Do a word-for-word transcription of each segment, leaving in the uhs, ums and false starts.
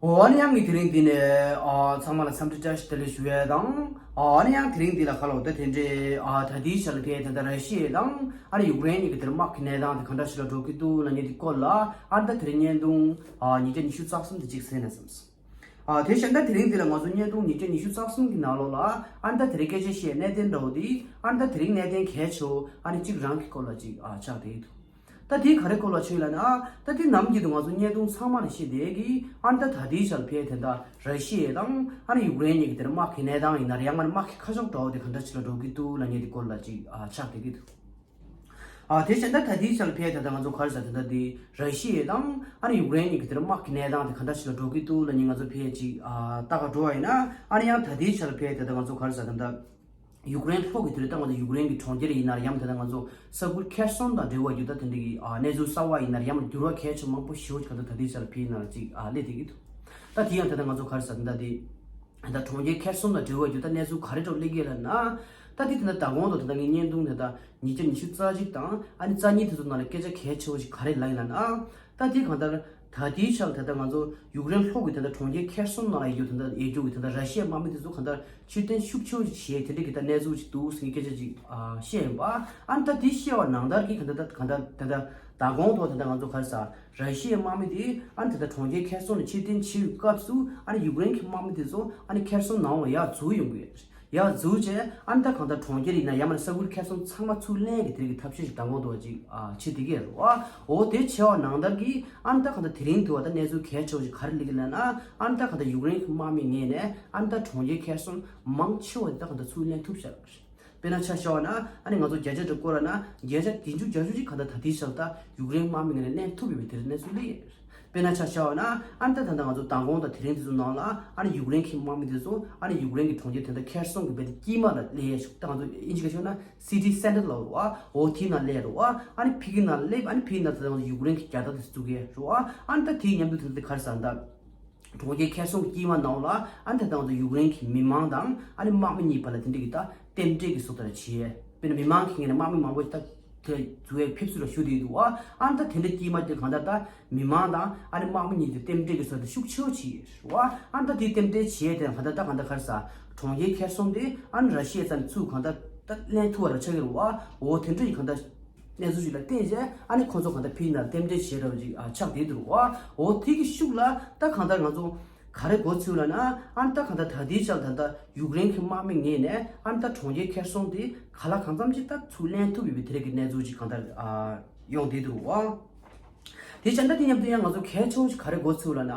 འོ་ཨ་ནི་ཡང་ངས་དེ་རིང་འདི་ནས་ཨ་ཚང་མ་ལ་འཚམས་འདྲི་བཀྲ་ཤིས་བདེ་ལེགས་ཞུ་ཡས་དང་། ཨ་ཨ་ནི་ཡང་དེ་རིང་འདི་ལ་ཁ་ལོ་ད་དེ་འདྲའི་ཨ་ད་ལྟའི་ཆ་ལ་ཕེ་ད་ལྟ་ར་ཤི་ཡ་དང་ཨ་ནི་ཡུཀ་རེན་གཉིས་ཀྱི་དེར་དམག་གི་གནས་སྟངས་དེ་ག་འདྲ་ཞིག་ལ་འགྲོ་གི་འདུག་ལབ་མཁན་དེ་སྐོར་ལ་ཨ་ནི་ད་དེ་རིང་བརྙན་ཐུང་ཨ་ཉིས་བརྒྱ་ཉི་ཤུ་རྩ་གསུམ་དེ་གཅིག་གསན་ན་བསམས་སོང་། ཨ་དེ་བཞིན་ད་དེ་རིང་འདི་ལ་ང་ཚོ་བརྙན་ཐུང་ཉིས་བརྒྱ་ཉི་ཤུ་རྩ་གསུམ་གྱི་ནང་ལོགས་ལ་ཨ་ནི་ད་དེ་རིང་སྐད་ཆ་བཤད་གནད་དོན་འདྲ་བོ་དེ་ཨ་ནི་ད་དེ་རིང་གནད་དོན་གལ་ཆེ་བོ་ཨ་ནི་གཅིག་རང་གི་སྐོར་ལ་གཅིག་ཨ་ཆགས་བསྡད་ཀྱི་འདུག་ད་དེའི་ག་རེ་སྐོར་ལ་ཆོས་ལ་ན། ད་དེ་ནམ་རྒྱུན་དུ་ང་ཚོ་བརྙན་ཐུང་ཚང་མ་ལ་བཤད་བསྡད་ཀྱི། ཨ་ནི་ད་ད་ལྟའི་ཆར་ཕེ་དེ་འདྲ་ར་ཤི་ཡ་དང་ཨ་ནི་ཡུཀ་རེན་གཉིས་ཀྱི་དེར་དམག་གི་གནས་སྟངས་ཡིན་ན་རེད། ཡང་མིན་དམག་གི་ཁ་ཕྱོགས་འདྲ་བོ་དེ་ག་འདྲ་ཞིག་ལ་འགྲོ་གི་འདུག་ལབ་མཁན་དེ་སྐོར་ལ་ཅིག་ཨ་ཆགས་བསྡད་ཀྱི་འདུག་ཨ་དེ་བཞིན་ད་ད་ལྟའི་ཆར་ཕེ་དེ་འདྲ་ང་ཚོ་ག་རེ་ཟེར་དེ་འདྲ་དེ་ར་ཤི་ཡ་དང་ཨ་ནི་ཡུཀ་རེན་གཉིས་ཀྱི་དེར་དམག་གི་གནས་སྟངས་དེ་ག་འདྲ་ཞིག་ལ་འགྲོ་གི་འདུག་ལབ་མཁན་ང་ཚོ་ཕེ་ཅིག་ཨ་ལྟ་ག་འགྲོ་བ་ཡིན་ན། ཨ་ནི་ཡང་ད་ལྟའི་ཆར་ཕེ་དེ་འདྲ་ང་ཚོ་ག་རེ་ཟེར་དེ་འདྲ། ཡུཀ་རེན་ལྷོ་གི་དེ་རེད། ད་ང་ཚོ་ཡུཀ་རེན་གྱི་གྲོང་ཁྱེར་ཡིན་ན་རེད། ཡང་དེ་ན་ང་ཚོ་ས་ཁུལ་ཁེར་སོན་དང་འབྲེལ་བ་ཡོད། ད་དེ་འདྲ་གི་ཨ་གནས་ཚུལ་གསར་བ་ཡིན་ན་རེད། ཡང་འགྱུར་བ་གལ་ཆེ་མང་པོ་ཞེ་པོ་ཅིག་ག་ད་ད་ལྟའི་ཆར་ཕེ་ཡིན་ན་ཅིག་ཨ་སླེབས་བསྡད་ཀྱི་འདུག་ད་དེ་ཡང་དེ་ད་ང་ཚོ་ག་རེ་ཟེར་ད་དེ་ད་གྲོང་ཁྱེར་ཁེར་སོན་དང་འབྲེལ་བ་ཡོད། ད་གནས་ཚུལ་ག་རེ་འདྲ་སླེབས་ཀྱི་ལབ་ན། ད་དེ་དེ་ན་ད་གོང་དུ་དེ་ད་ངའི་བརྙན་ཐུང་དེ་ད་ཉིས་བརྒྱ་ཉི་ཤུ་རྩ་གཅིག་དང་ཨ་ནི་རྩ་གཉིས་དེ་ཚོ་ནང་ལ་སྐད་ཆ་གལ་ཆེ་བོ་ཞིག་ག་རེ་ལབ་ཡིན་ལབ་ན། ད་དེ་གང་ལྟར་ད་ལྟའི་ཆར་ད་ལྟ་ང་ཚོ་ཡུཀ་རེན་ལྷོ་གི་ད་ལྟ་གྲོང་ཁྱེར་ཁེར་སོན་ནང་ལ་ཡོད་རྒྱུ་ད་ལྟ་ཡོད་རྒྱུ་གི་ད་ལྟ་ར་ཤི་ཡའི་དམག་མི་དེ་ཚོ་གང་ལྟར་ཕྱིར་འཐེན་ཤུགས་ཆེ་བོ་ཞིག་བྱས་དེ་འདྲ་གི་ད་གནས་ཚུལ་ཞིག་འདུག་ཟེར་གྱི་སྐད་ཆ་ཅིག་ཨ་བཤད་ཡིན་པ། ཨ་ནི་ད་དེ་བཤད་པ་ནང་ལྟར་གྱི་གང་ལྟར་ད་གང་ལྟར་ད་ལྟ་མདང་དགོང་ཐོག་ད་ལྟ་ང་ཚོ་ག་རེ་ཟེར་ར་ཤི་ཡའི་དམག་མི་དེ་ཨ་ནི་ད་ལྟ་གྲོང་ཁྱེར་ཁེར་སོན་ནས་ཕྱིར་འཐེན་བྱེད་པའི་སྐབས་སུ་ཨ་ནི་ཡུཀ་རེན་གྱི་དམག་མི་དེ་ཚོ་ཨ་ནི་ཁེར་སོན་ནང་ལ་ཡར་འཛུལ་ཡོང་གི་ཡོད་རེད། ཡར་འཛུལ་བྱས་ཨ་ནི་ད་གང་ལྟར་གྲོང་ཁྱེར་ཡིན་ན་ཡང་མིན་ས་ཁུལ་ཁེར་སོན་ཚང་མ་ཚུར་ལེན་གྱི་དེ་རིགས་ཀྱི་ཐབས་ཤེས་ཤིག་མདང་དགོང་དུ་བ་ཅིག་ཨ་བྱེད་བསྡད་ཀྱི་རེད་བ། འོ་དེ་བྱས་པ་ནང་ལྟར་གྱི་ཨ་ནི་ད་གང་ལྟར་དེ་རིང་དུ་བ་ད་གནས་ཚུལ་གལ་ཆེ་བ་ཞིག་ག་རེ་སླེབས་ཀྱི་ལབ་ན། ཨ་ནི་ད་གང་ལྟར་ཡུཀ་རེན་གྱི་དམག་མི་ངོས་ནས་ཨ་ནི་ད་གྲོང་ཁྱེར་ཁེར་སོན་མང་ཆེ་བ་དེ་ད་གང་ལྟར་ཚུར་ལེན་ཐུབ་ཤག་དཔེར་ན་ཆ་བཞག་པ་ན་ཨ་ནི་ང་ཚོ་བརྒྱ་ཆ་འདྲ་བཀོད་ར་ན་བརྒྱ་ཆ་བདུན་ཅུ་གྱ་བཞི་ཅིག་གང་ལྟར་ད་ལྟའི་ཆར་ད་ཡུཀ་རེན་དམག་མི་ངོས་ནས་ལེན་ཐུབ་ཡོད་པའི་དེ་རིགས་གནས་ཚུལ་སླེབས་ཡོད། དཔེར་ན་ཆ་བཞག་པ་ན་ཨ་ནི་ད་ད་ལྟ་ང་ཚོ་མདང་དགོང་དང་དེ་རིང་དེ་ཚོ་ནང་ལ་ཨ་ནི་ཡུཀ་རེན་གྱི་དམག་མི་དེ་ཚོ་ཨ་ནི་ཡུཀ་རེན་གྱི་གྲོང་ཁྱེར་དེ་འདྲ་ཁེར་སོན་གྱི་བེད་དཀྱིལ་མ་ལ་སླེབས་ཡས་ཤོག་ད་ང་ཚོ་ཨིན་ཇི་སྐད་ཤོད་ན་སི་ཊི་སེན་ཊར་ལ་རུ་བ་འོ་དེའི་ནང་སླེབས་རུ་བ། ཨ་ནི་ཕ་གི་ནང་སླེབས། ཨ་ནི་ཕ་གི་ནང་དེ་ང་ཚོ་ཡུཀ་རེན་གྱི་རྒྱལ་དར་དེ་བཙུགས་ཡས་རུ་བ། ཨ་ནི་ད་དེའི་མཉམ་དུ་དེ་འདྲ་ག་རེ་ཟེར་ད། གྲོང་ཁྱེར་ཁེར་སོན་གྱི་དཀྱིལ་མ་ནང་ལ་ཨ་ནི་ད་ང་ཚོ་ཡུཀ་རེན་གྱི་མི་མང་དང་ཨ་ནི་དམག་མི་གཉིས་བར་ལ་དེ་འདྲ་གི་ད་རྟེན་འབྲེལ་གྱི་བཟོ་ལྟ་ར་བྱས། དཔེར་ན་མི་མང་གི་ངོས་ནས་དམག་མི་མང་པོ་ཞིག་ད་དེ་འཛུལ་བའི་ཕེབས་བསུ་ལ་ཞུ་བསྡད་འདུག་བ། ཨ་ནི་ད་དེ་འདྲ་དཀྱིལ་མ་དེ་གང་ལྟར་ད་མི་མང་དང་ཨ་ནི་དམག་མི་གཉིས་དེ་རྟེན་འབྲེལ་གྱི་བཟོ་ལྟ་ཤུགས་ཆེ་བོ་བྱས་བ། ཨ་ནི་ད་དེ་རྟེན་འབྲེལ་བྱས་དེ་གང་ལྟར་ད་གང་ལྟར་ག་རེ་ཟེར་གྲོང་ཁྱེར་ཁེར་སོན་དེ་ཨ་ནི་ར་ཤི་ཡ་ཙམ་ཚུར་གང་ལྟར་ད་ལེན་ཐུབ་པ་ར་ཆགས་ཀྱི་རེད་བ། འོ་དེ་འདྲ་ཡི་གང་ལྟར་གནས་ཚུལ་ཞིག་ལ་བརྟེན་བྱས་ཨ་ནི་ཁོང་ཚོ་གང་ལྟར་ཕ་གི་ནང་རྟེན་འབྲེལ་བྱས་འདྲ་བ་ཅིག་ཨ་ཆགས་བསྡད་འདུག་བ། འོ་དེ་གི་ཤུགས་ལ་ད་གང་ལྟར་ང་ཚོ་ག་རེ་མགོ་ཚོས་ལབ་ན། ཨ་ནི་ད་གང་ལྟར་ད་ལྟའི་ཆར་ད་ལྟ་ཡུཀ་རེན་གྱི་དམག་མི་ངོས་ནས་ཨ་ནི་ད་གྲོང་ཁྱེར་ཁེར་སོན་དེ་ག་ལ་གང་འཚམ་ཅིག་ད་ཚུར་ལེན་ཐུབ་ཡོད་པའི་དེ་རིགས་ཀྱི་གནས་ཚུལ་ཅིག་གང་ལྟར་ཨ་ཡོང་བསྡད་འདུག་བ། དེ་བྱས་ད་དེ་མཉམ་དུ་ཡང་ང་ཚོ་གལ་ཆེ་བོ་ཞིག་ག་རེ་མགོ་ཚོས་ལབ་ན།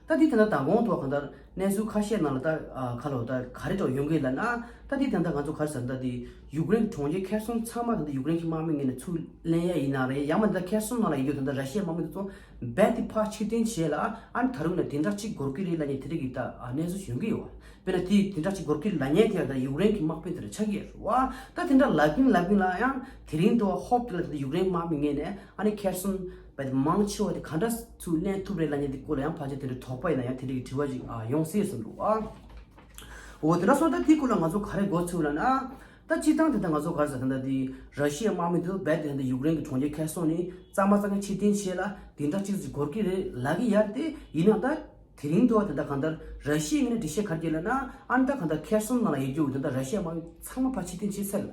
ད་དེ་ད་ལྟ་མདང་དགོང་ཐོག་གང་ལྟར་གནས་ཚུལ་ཁ་ཤས་ནང་ལ་ད་ཨ་ག་ལོ་ད་ག་རེ་འདྲ་ཡོང་གི་ལབ་ན། ད་དེ་ད་ལྟ་ང་ཚོ་ག་རེ་ཟེར་ད་དེ་ཡུཀ་རེན་གྲོང་ཁྱེར་ཁེར་སོན་ཚང་མ་ད་ལྟ་ཡུཀ་རེན་གྱི་དམག་མི་ངོས་ནས་ཚུར་ལེན་ཡ་ཡིན་ན་རེད། ཡང་མ་ད་ལྟ་ཁེར་སོན་ནང་ལ་ཡོད་རྒྱུ་ད་ལྟ་ར་ཤི་ཡའི་དམག་མི་དེ་ཚོ་རྦད་དེ་ཕར་ཕྱིར་འཐེན་བྱས་ལ་ཨ་ནི་ད་རུང་ནས་བདུན་ཕྲག་གཅིག་འགོར་གི་རེད་ལབ་མཁན་དེ་རིགས་ཀྱི་ད་ཨ་གནས་ཚུལ་ཡོང་གི་ཡོད། དཔེར་ན་དེ་བདུན་ཕྲག་གཅིག་འགོར་གི་ལབ་མཁན་དེ་ད་ཡུཀ་རེན་གྱི་དམག་དཔོན་དེ་ལ་ཆགས་ཀྱི་ཡོད་རེད་བ། ད་དེ་འདྲ་ལབ་གིན་ལབ་གིན་ལ་ཡང་དེ་རིང་དུ་ཧོབ་དེ་ལ་ད་ཡུཀ་རེན་དམག་མི་ངོས་ནས་ཨ་ནི་ཁེར་སོན་བ་དེ་མང་ཆེ་བ་དེ་ག་འདྲ་ཚུར་ལེན་ཐུབ་རེད་ལབ་མཁན་དེ་སྐོར་ལ་ཡང་ཕལ་ཆེར་དེ་འདྲ་དོགས་པ་ཡིན་ན་ཡང་དེ་འདྲ་གི་དྲི་བ་ཅིག་ཨ་ཡོང་སྲིད་བསམ་འདུག་ཨ། འོ་དེ་འདྲ་སོང་ད་དེའི་སྐོར་ལ་ང་ཚོ་ག་རེ་མགོ་ཚོས་ལབ་ན། ད་སྤྱིར་བཏང་དེ་ད་ང་ཚོ་ག་རེ་ཟེར་ད་ད་དེ་ར་ཤི་ཡའི་དམག་མི་དེ་རྦད་དེ་ད་ཡུཀ་རེན་གྱི་གྲོང་ཁྱེར་ཁེར་སོན་ནས་གཙང་མ་གཙང་མ་ཕྱིར་འཐེན་བྱས་ལ་བདུན་ཕྲག་གཅིག་ཙམ་འགོར་གི་རེད་ལབ་གི་ཡོད་རེད། དེ་ཡིན་ན་ད་དེ་རིང་དུ་བ་དེ་ད་གང་ལྟར་ར་ཤི་ཡའི་ངོས་ནས་འགྲེལ་བཤད་ག་རེ་བྱས་ལབ་ན། ཨ་ནི་ད་གང་ལྟར་ཁེར་སོན་ནང་ལ་ཡོད་རྒྱུ་དེ་ད་ར་ཤི་ཡའི་དམག་མི་ཚང་མ་ཕར་ཕྱིར་འཐེན་བྱས་ཚར་ལ།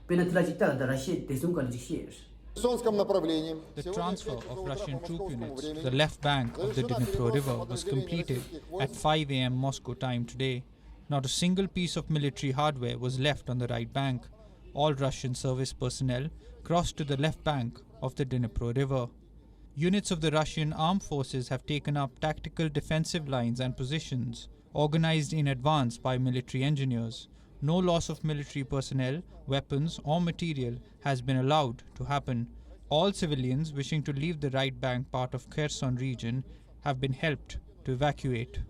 དཔེར་ན་དེ་ལ་ཅིག་ལྟ་ད་ད་ར་ཤི་ཡའི་བདེ་སྲུང་བཀའ་བློན་ཅིག་བཤད། Херсонском направлении. The transfer of Russian troop units to the left bank of the Dnipro River was completed at five a m Moscow time today. Not a single piece of military hardware was left on the right bank. All Russian service personnel crossed to the left bank of the Dnipro River. Units of the Russian armed forces have taken up tactical defensive lines and positions organized in advance by military engineers. No loss of military personnel, weapons, or material has been allowed to happen. All civilians wishing to leave the right bank part of Kherson region have been helped to evacuate.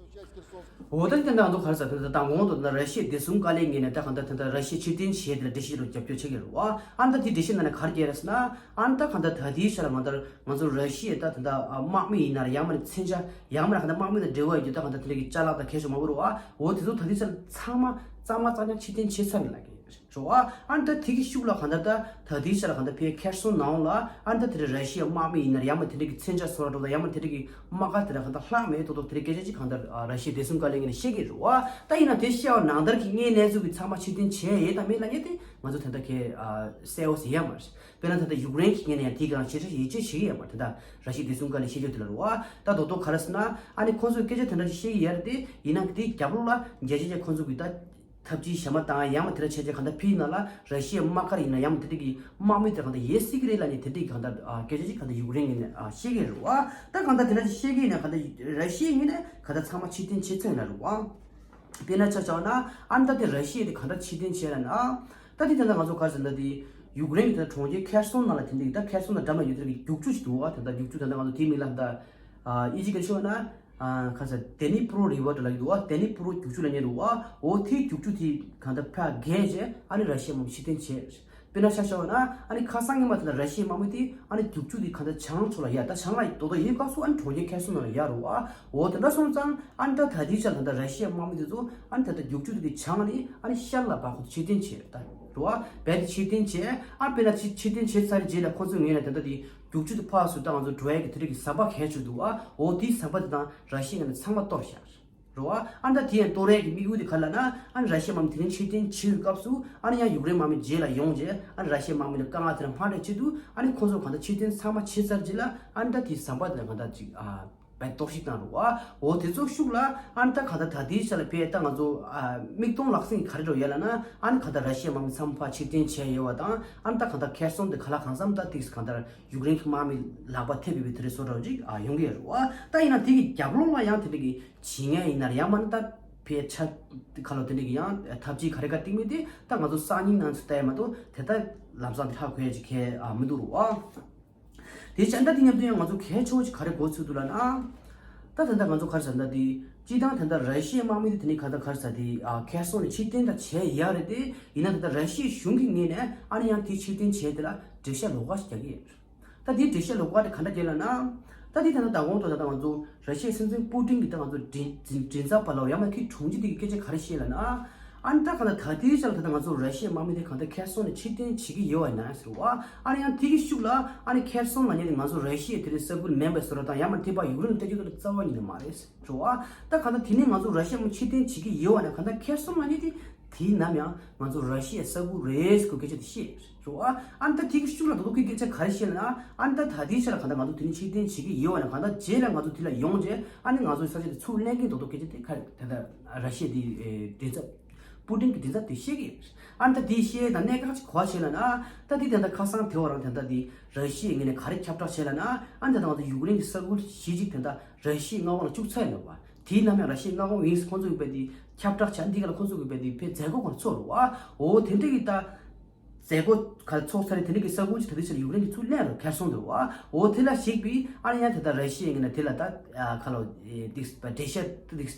འོ་ད་དེ་འདྲ་འདུག་ག་རེ་ཟེར་དེ་འདྲ་དང་གོང་དུ་ད་ར་ཤི་ཡའི་བདེ་སྲུང་བཀའ་བློན་ངོས་ནས་ད་གང་ལྟར་དེ་འདྲ་ར་ཤི་ཡ་ཕྱིར་འཐེན་བྱས་དེ་ལ་འགྲེལ་བཤད་རུ་རྒྱབ་སྐྱོར་བྱེད་ཀྱི་རེད་བ། ཨ་ནི་ད་དེ་འགྲེལ་བཤད་ནང་ནས་ག་རེ་བརྒྱབ་རེད་ཟེར་ན། ཨ་ནི་ད་གང་ལྟར་ད་ལྟའི་ཆ་ལ་ང་ལྟར་ང་ཚོ་ར་ཤི་ཡའི་ད་དེ་འདྲ་དམག་མི་ཡིན་ན་རེད། ཡང་མིན་ན་མཚོན་ཆ་ཡང་མིན་ན་གང་ལྟར་དམག་མི་དང་འབྲེལ་བ་ཡོད་རྒྱུ་ད་གང་ལྟར་དེ་འདྲ་གི་ཅ་ལག་དང་གང་ཡང་མང་པོ་རེད་བ། འོ་དེ་ཚོ་ད་ལྟའི་ཆ་ལ་ཚང་མ་གཙང་མ་གཙང་རྐྱང་ཕྱིར་འཐེན་བྱས་ཚར་ཡིན་ལབ་ཀྱི། རེད་བ། ཨ་ནི་ད་དེ་གི་ཤུགས་ལ་གང་ལྟར་ད་ད་ལྟའི་ཆ་ལ་གང་ལྟར་ཕའི་ཁེར་སོང་ནང་ལ་ཨ་ནི་ད་དེ་རེད་ར་ཤི་ཡའི་དམག་མི་ཡིན་ན་ཡང་མ་དེ་འདྲ་གི་མཚོན་ཆ་བཟོ་ར་འགྲོ་དང་ཡང་མ་དེ་འདྲ་གི་དམག་སྒར་དེ་འདྲ་གང་ལྟར་ལྷག་མེད་ཏོག་ཏོག་དེ་འདྲ་སྐད་ཆ་ཅིག་གང་ལྟར་ར་ཤི་ཡའི་བདེ་སྲུང་བཀའ་བློན་ངོས་ནས་བཤད་ཀྱི་རེད་བ། ད་ཡིན་ན་དེ་བཤད་པ་ནང་ལྟར་གྱི་དངོས་གནས་ཚུལ་གྱི་ཚང་མ་ཕྱིར་འཐེན་བྱས་ཡོད་དམ་མེད་ལབ་མཁན་དེ་ང་ཚོ་ད་ལྟ་གས་གསལ་པོ་ཞིག་ཡོད་མ་རེད། དཔེར་ན་ད་ལྟ་ཡུཀ་རེན་གྱི་ངོས་ནས་ཡང་དེའི་སྒང་ཞེ་དྲག་ཡིད་ཆེས་བྱེད་ཀྱི་ཡོད་མ་རེད། ད་ལྟ་ར་ཤི་ཡའི་བདེ་སྲུང་བཀའ་བློན་བཤད་རྒྱུ་དེ་ལ་རེད་བ། ད་རྡོག་རྡོག་ག་རེ་ཟེར་ན་ཨ་ནི་ཁོང་ཚོས་སྐད་ཆ་དེ་འདྲ་ཞིག་བཤད་ཀྱི་ཡོད་རེད་དེ། ཡིན་ན་དེའི་རྒྱབ་ལོགས་ལ་རྒྱལ་སྤྱིའི་ཁོང་ཚོ་གི་ད་ཐབས་ཇུས་གཞན་པ་དང་ཡང་མ་དེ་འདྲ་བྱས་བྱས་གང་ལྟར་ཕི་ཡིན་ན་ལ་ར་ཤི་ཡའི་དམག་སྒར་ཡིན་ན་ཡང་མ་དེ་འདྲ་གི་དམག་མི་དེ་གང་ལྟར་ཡོད་སྲིད་ཀྱི་རེད་ལབ་ནས་དེ་འདྲ་གི་གང་ལྟར་སྐད་ཆ་ཅིག་གང་ལྟར་ཡུཀ་རེན་ངོས་ནས་བཤད་ཀྱི་རེད་བ། ད་གང་ལྟར་དེ་འདྲ་ཅིག་བཤད་ཀྱི་ཡིན་ན་གང་ལྟར་ར་ཤི་ཡའི་ངོས་ནས་གང་ལྟར་ཚང་མ་ཕྱིར་འཐེན་བྱས་ཚར་ཡོད་ན་རེད་བ། དཔེར་ན་ཆ་བཞག་ན་ཨ་ནི་ད་དེ་ར་ཤི་ཡ་དེ་ག་འདྲ་ཕྱིར་འཐེན་བྱས་ལབ་ན། ད་དེ་ད་ལྟ་ང་ཚོ་ག་རེ་ཟེར་ན་དེ་ཡུཀ་རེན་གྱི་ད་གྲོང་ཁྱེར་ཁེར་སོན་ནང་ལ་དེ་འདྲ་ཡིན། ད་ཁེར་སོན་ལ་འགྲམ་ལ་ཡོད་དེ་རྒྱུག་ཆུ་ཞིག་འདུག་བ། དེ་ད་རྒྱུག་ཆུ་ད་ལྟ་ང་ཚོ་དེའི་མིང་ལ་ད་ཨི་ཇི་སྐད་ཤོད་ན་ག་རེ་ཟེར་ཌེ་ནི་པྲོ་རི་ཝར་ལབ་ཀྱི་འདུག་བ། ཌེ་ནི་པྲོ་རྒྱུག་ཆུ་ལབ་མཁན་འདུག་བ། འོ་དེའི་རྒྱུག་ཆུ་དེ་ག་འདྲ་ཕར་བརྒལ་བྱས་ཨ་ནི་ར་ཤི་ཡའི་དམག་མི་ཕྱིར་འཐེན་བྱས། དཔེར་ན་ཆ་བཞག་པ་ན་ཨ་ནི་ཁ་སང་ཉི་མ་དེ་ལ་ར་ཤི་ཡའི་དམག་མི་དེ་ཨ་ནི་རྒྱུག་ཆུ་དེ་གང་ལྟར་བྱང་ཕྱོགས་ལ་ཡར། ད་བྱང་ལ་འགྲོ་འདོད་ཡོད་སྐབས་སུ་ཨ་ནི་གྲོང་ཁྱེར་ཁེར་སོན་ནང་ལ་ཡར་རེད་བ། འོ་དེ་འདྲ་སོང་ཙང་ཨ་ནི་ད་ད་ལྟའི་ཆར་ད་ལྟ་ར་ཤི་ཡའི་དམག་མི་དེ་ཚོ་ཨ་ནི་ད་ལྟ་རྒྱུག་ཆུ་དེ་གི་བྱང་ནས་ཨ་ནི་ཤར་ལ་བར་ཁོ་ཕྱིར་འཐེན་བྱས་ད་རེད་བ། རྦད་དེ་ཕྱིར་འཐེན་བྱས། ཨ་དཔེར་ན་ཕྱིར་ཕྱིར་འཐེན་བྱས་ཚར་རྗེས་ལ་ཁོ་ཚོའི་ངོས་ནས་ད་ལྟ་དེ་རྒྱུག་ཆུ་དེ་ཕར་ཚུར་ད་ང་ཚོ་འགྲོ་ཡ་གི་དེ་རིགས་ཀྱི་ཟམ་པ་གས་ཆུ་འདུག་བ། འོ་དེའི་ཟམ་པ་དེ་དང་ར་ཤི་ཡའི་ངོས་ནས་ཚང་མ་གཏོར་བཞག་རེད་བ། ཨ་ནི་ད་དེ་ཡང་གཏོར་ཡས་ཀྱི་དམིགས་ཡུལ་དེ་ག་རེ་ལབ་ན་ཨ་ནི་ར་ཤི་ཡའི་དམག་མི་དེ་རིང་ཕྱིར་འཐེན་བྱེད་པའི་སྐབས་སུ་ཨ་ནི་ཡང་ཡུཀ་རེན་དམག་མི་རྗེས་ལ་ཡོང་རྗེས་ཨ་ནི་ར་ཤི་ཡའི་དམག་མི་ལ་དཀའ་ངལ་དེ་འདྲ་མ་འཕྲད་ཆེད་དུ་ཨ་ནི་ཁོང་ཚོ་གང་ལྟར་ཕྱིར་འཐེན་ཚང་མ་བྱས་ཚར་རྗེས་ལ་ཨ་ནི་ད་དེའི་ཟམ་པ་དེ་ལ་གང་ལྟར་ཅིག་ཨ་བས་གཏོར་བཤིག་བཏང་རེད་བ། འོ་དེ་ཚོ་ཤུགས་ལ་ཨ་ནི་ད་གང་ལྟར་ད་ལྟའི་ཆ་ལ་ཕེ་ད་ང་ཚོ་ཨ་མིག་མཐོང་ལག་ཟིན་གྱི་ག་རེ་འགྲོ་ཡོད་ལབ་ན་ཨ་ནི་གང་ལྟར་ར་ཤི་ཡའི་དམག་མི་ཚང་མ་ཕར་ཕྱིར་འཐེན་བྱས་ཡོད་པ་དང་ཨ་ནི་ད་གང་ལྟར་ཁེར་སོན་དེ་ག་ལ་གང་འཚམ་ད་ཏིག་གང་ལྟར་ཡུཀ་རེན་གྱི་དམག་མི་ལག་པ་ཐེབས་ཡོད་པའི་དེ་རིགས་བཟོ་འདྲ་ཅིག་ཨ་ཡོང་གི་ཡོད་རེད་བ། ད་ཡིན་ན་དེ་གི་རྒྱབ་ལོགས་ལ་ཡང་དེ་འདྲ་གི་བྱེད་མཁན་ཡིན་ན་ཡང་མ་ནི་ད་ཕའི་ཆ་ཁ་ལོ་དེ་འདྲ་གི་ཡང་ཐབས་ཇུས་ག་རེ་ག་སྟེང་མི་དེ་ད་ང་ཚོ་སང་ཉིན་ནང་ཚོ་ལྟ་ཡ་མ་གཏོགས་དེ་ལྟ་ལམ་སང་ཧ་གོ་ཡ་ཅིག་གལ་ཨ་མི་འདུག་རུ་ཨ། དེ་ཆ་ད་དེ་མཉམ་དུ་ཡང་ང་ཚོ་གལ་ཆེ་བོ་ཅིག་ག་རེ་གོ་ཚུལ་འདུག་ལབ་ན། ད་ད་ལྟ་ང་ཚོ་ག་རེ་ཟེར་ན་དེ་སྤྱིར་བཏང་ད་ལྟ་ར་ཤི་ཡའི་དམག་མི་དེ་དེ་ནས་ག་ད་ག་རེ་ཟེར་དེ་ཨ་ཁེར་སོང་ནས་ཕྱིར་འཐེན་ད་བྱས་ཡ་རེད་དེ་ཡིན་ན་ད་ལྟ་ར་ཤི་ཡའི་གཞུང་གི་ངོས་ནས་ཨ་ནི་ཡང་དེ་ཕྱིར་འཐེན་བྱས་དེ་ལ་འགྲེལ་བཤད་ལོགས་ཀ་ཞིག་རྒྱག་གི་ཡོད། ད་དེའི་འགྲེལ་བཤད་ལོགས་ཀ་དེ་ག་འདྲ་རྒྱག་ལབ་ན། ད་དེ་ད་ལྟ་ད་གོང་དུ་ད་ལྟ་ང་ཚོ་ར་ཤི་ཡའི་སྲིད་འཛིན་པུ་ཏིན་གྱིས་ད་ང་ཚོ་མགྲིན་མགྲིན་མགྲིན་ཚབ་པ་ལ་ཡང་མ་ཁི་དྲུང་ཆེ་དེ་གི་སྐད་ཆ་ག་རེ་བཤད་ལབ་ན། ཨ་ནི་ད་ག་ད་ད་དེའི་ཆར་ད་ལྟ་ང་ཚོ་ར་ཤི་ཡའི་དམག་མི་དེ་གང་ལྟར་ཁེར་སོང་ནས་ཕྱིར་འཐེན་བྱེད་ཀྱི་ཡོད་པ་ཡིན་ན་ཟེར་བ། ཨ་ནི་ཡང་དེ་གི་ཤུགས་ལ་ཨ་ནི་ཁེར་སོང་ལབ་མཁན་དེ་ང་ཚོ་ར་ཤི་ཡའི་དེ་རིང་ས་ཁུལ་མིན་པའི་བཟོ་འདྲ་དང་ཡང་མ་དེ་པ་ཡུཀ་རེན་ལ་ལྟ་རྒྱུ་དེ་རྩ་བ་ཉིད་ནས་མ་རེད་ཟེར་བ། ད་གང་ལྟར་དེ་ནས་ང་ཚོ་ར་ཤི་ཡའི་དམག་ཕྱིར་འཐེན་བྱེད་ཀྱི་ཡོད་པ་ན་གང་ལྟར་ཁེར་སོང་ལབ་མཁན་དེ་དེ་ནམ་ཡང་ང་ཚོ་ར་ཤི་ཡའི་ས་ཁུལ་རེད་ཟེར་སྐད་ཆ་དེ་བཤད་རེད་བ། ཨ་ནི་ད་དེ་གི་ཤུགས་ལ་རྡོག་རྡོག་གི་སྐད་ཆ་ག་རེ་བཤད་ལབ་ན། ཨ་ནི་ད་ད་ལྟའི་ཆ་ལ་གང་ལྟར་ང་ཚོ་དེ་ནས་ཕྱིར་འཐེན་བྱེད་ཀྱི་ཡོད་པ་ན་གང་ལྟར་རྗེས་ལ་ང་ཚོ་དེ་ལ་ཡོང་རྗེས་ཨ་ནི་ང་ཚོའི་ས་ཆ་དེ་ཚུར་ལེན་གྱི་རྡོག་རྡོག་སྐད་ཆ་དེ་ག་རེ་ད་ལྟ་ར་ཤི་ཡ་དེ་མགྲིན་ཚབ། པུ་ཏིན་གྱི་མགྲིན་ཚབ་དེ་བཤད་ཀྱི་ཡོད། ཨ་ནི་ད་དེ་བཤད་དང་གནད་འགག་ཅིག་ག་བ་བཤད་ལབ་ན། ད་དེ་ད་ལྟ་ཁ་སང་དེ་བ་རང་ད་ལྟ་དེ་ར་ཤི་ཡའི་ངོས་ནས་ག་རེ་ཁྱབ་བསྒྲགས་བྱས་ལབ་ན། ཨ་ནི་ད་ལྟ་ང་ཚོ་ཡུཀ་རེན་གྱི་ས་ཁུལ་གཞི་གཅིག་ད་ལྟ་ར་ཤི་ཡའི་མངའ་དབང་ལ་བཅུག་ཚར་ཡོད་པ། དེའི་ནམ་ཡང་ར་ཤི་ཡའི་མངའ་དབང་ཡིན་ཁོང་ཚོ་གིས་དཔེ་དེ་ཁྱབ་བསྒྲགས་བྱས། འདི་ག་ལ་ཁོང་ཚོ་གིས་དཔེ་དེ་དཔེ་མཛད་སྒོ་ཁོ་ན་ཚོགས་རེད་བ། འོ་དེ་འདྲ་གི་ད། མཛད་སྒོ་ག་ཚོགས་ཚར་རེད། དེ་འདྲ་གི་ས་ཁུལ་གྱི་ད་ལྟའི་ཆར་ཡུཀ་རེན་གྱིས་ཚུར་ལེན་རོགས་ཁེར་སོང་འདུག་བ། འོ་དེ་ལ་གཞིགས་པའི་ཨ་ནི་ཡང་དེ་ལྟར་ར་ཤི་ཡའི་ངོས་ནས་དེ་ལ་ད་ཁ་ལོ་ཏིག་འགྲེལ་བཤད་ཏིག་འགྲེལ་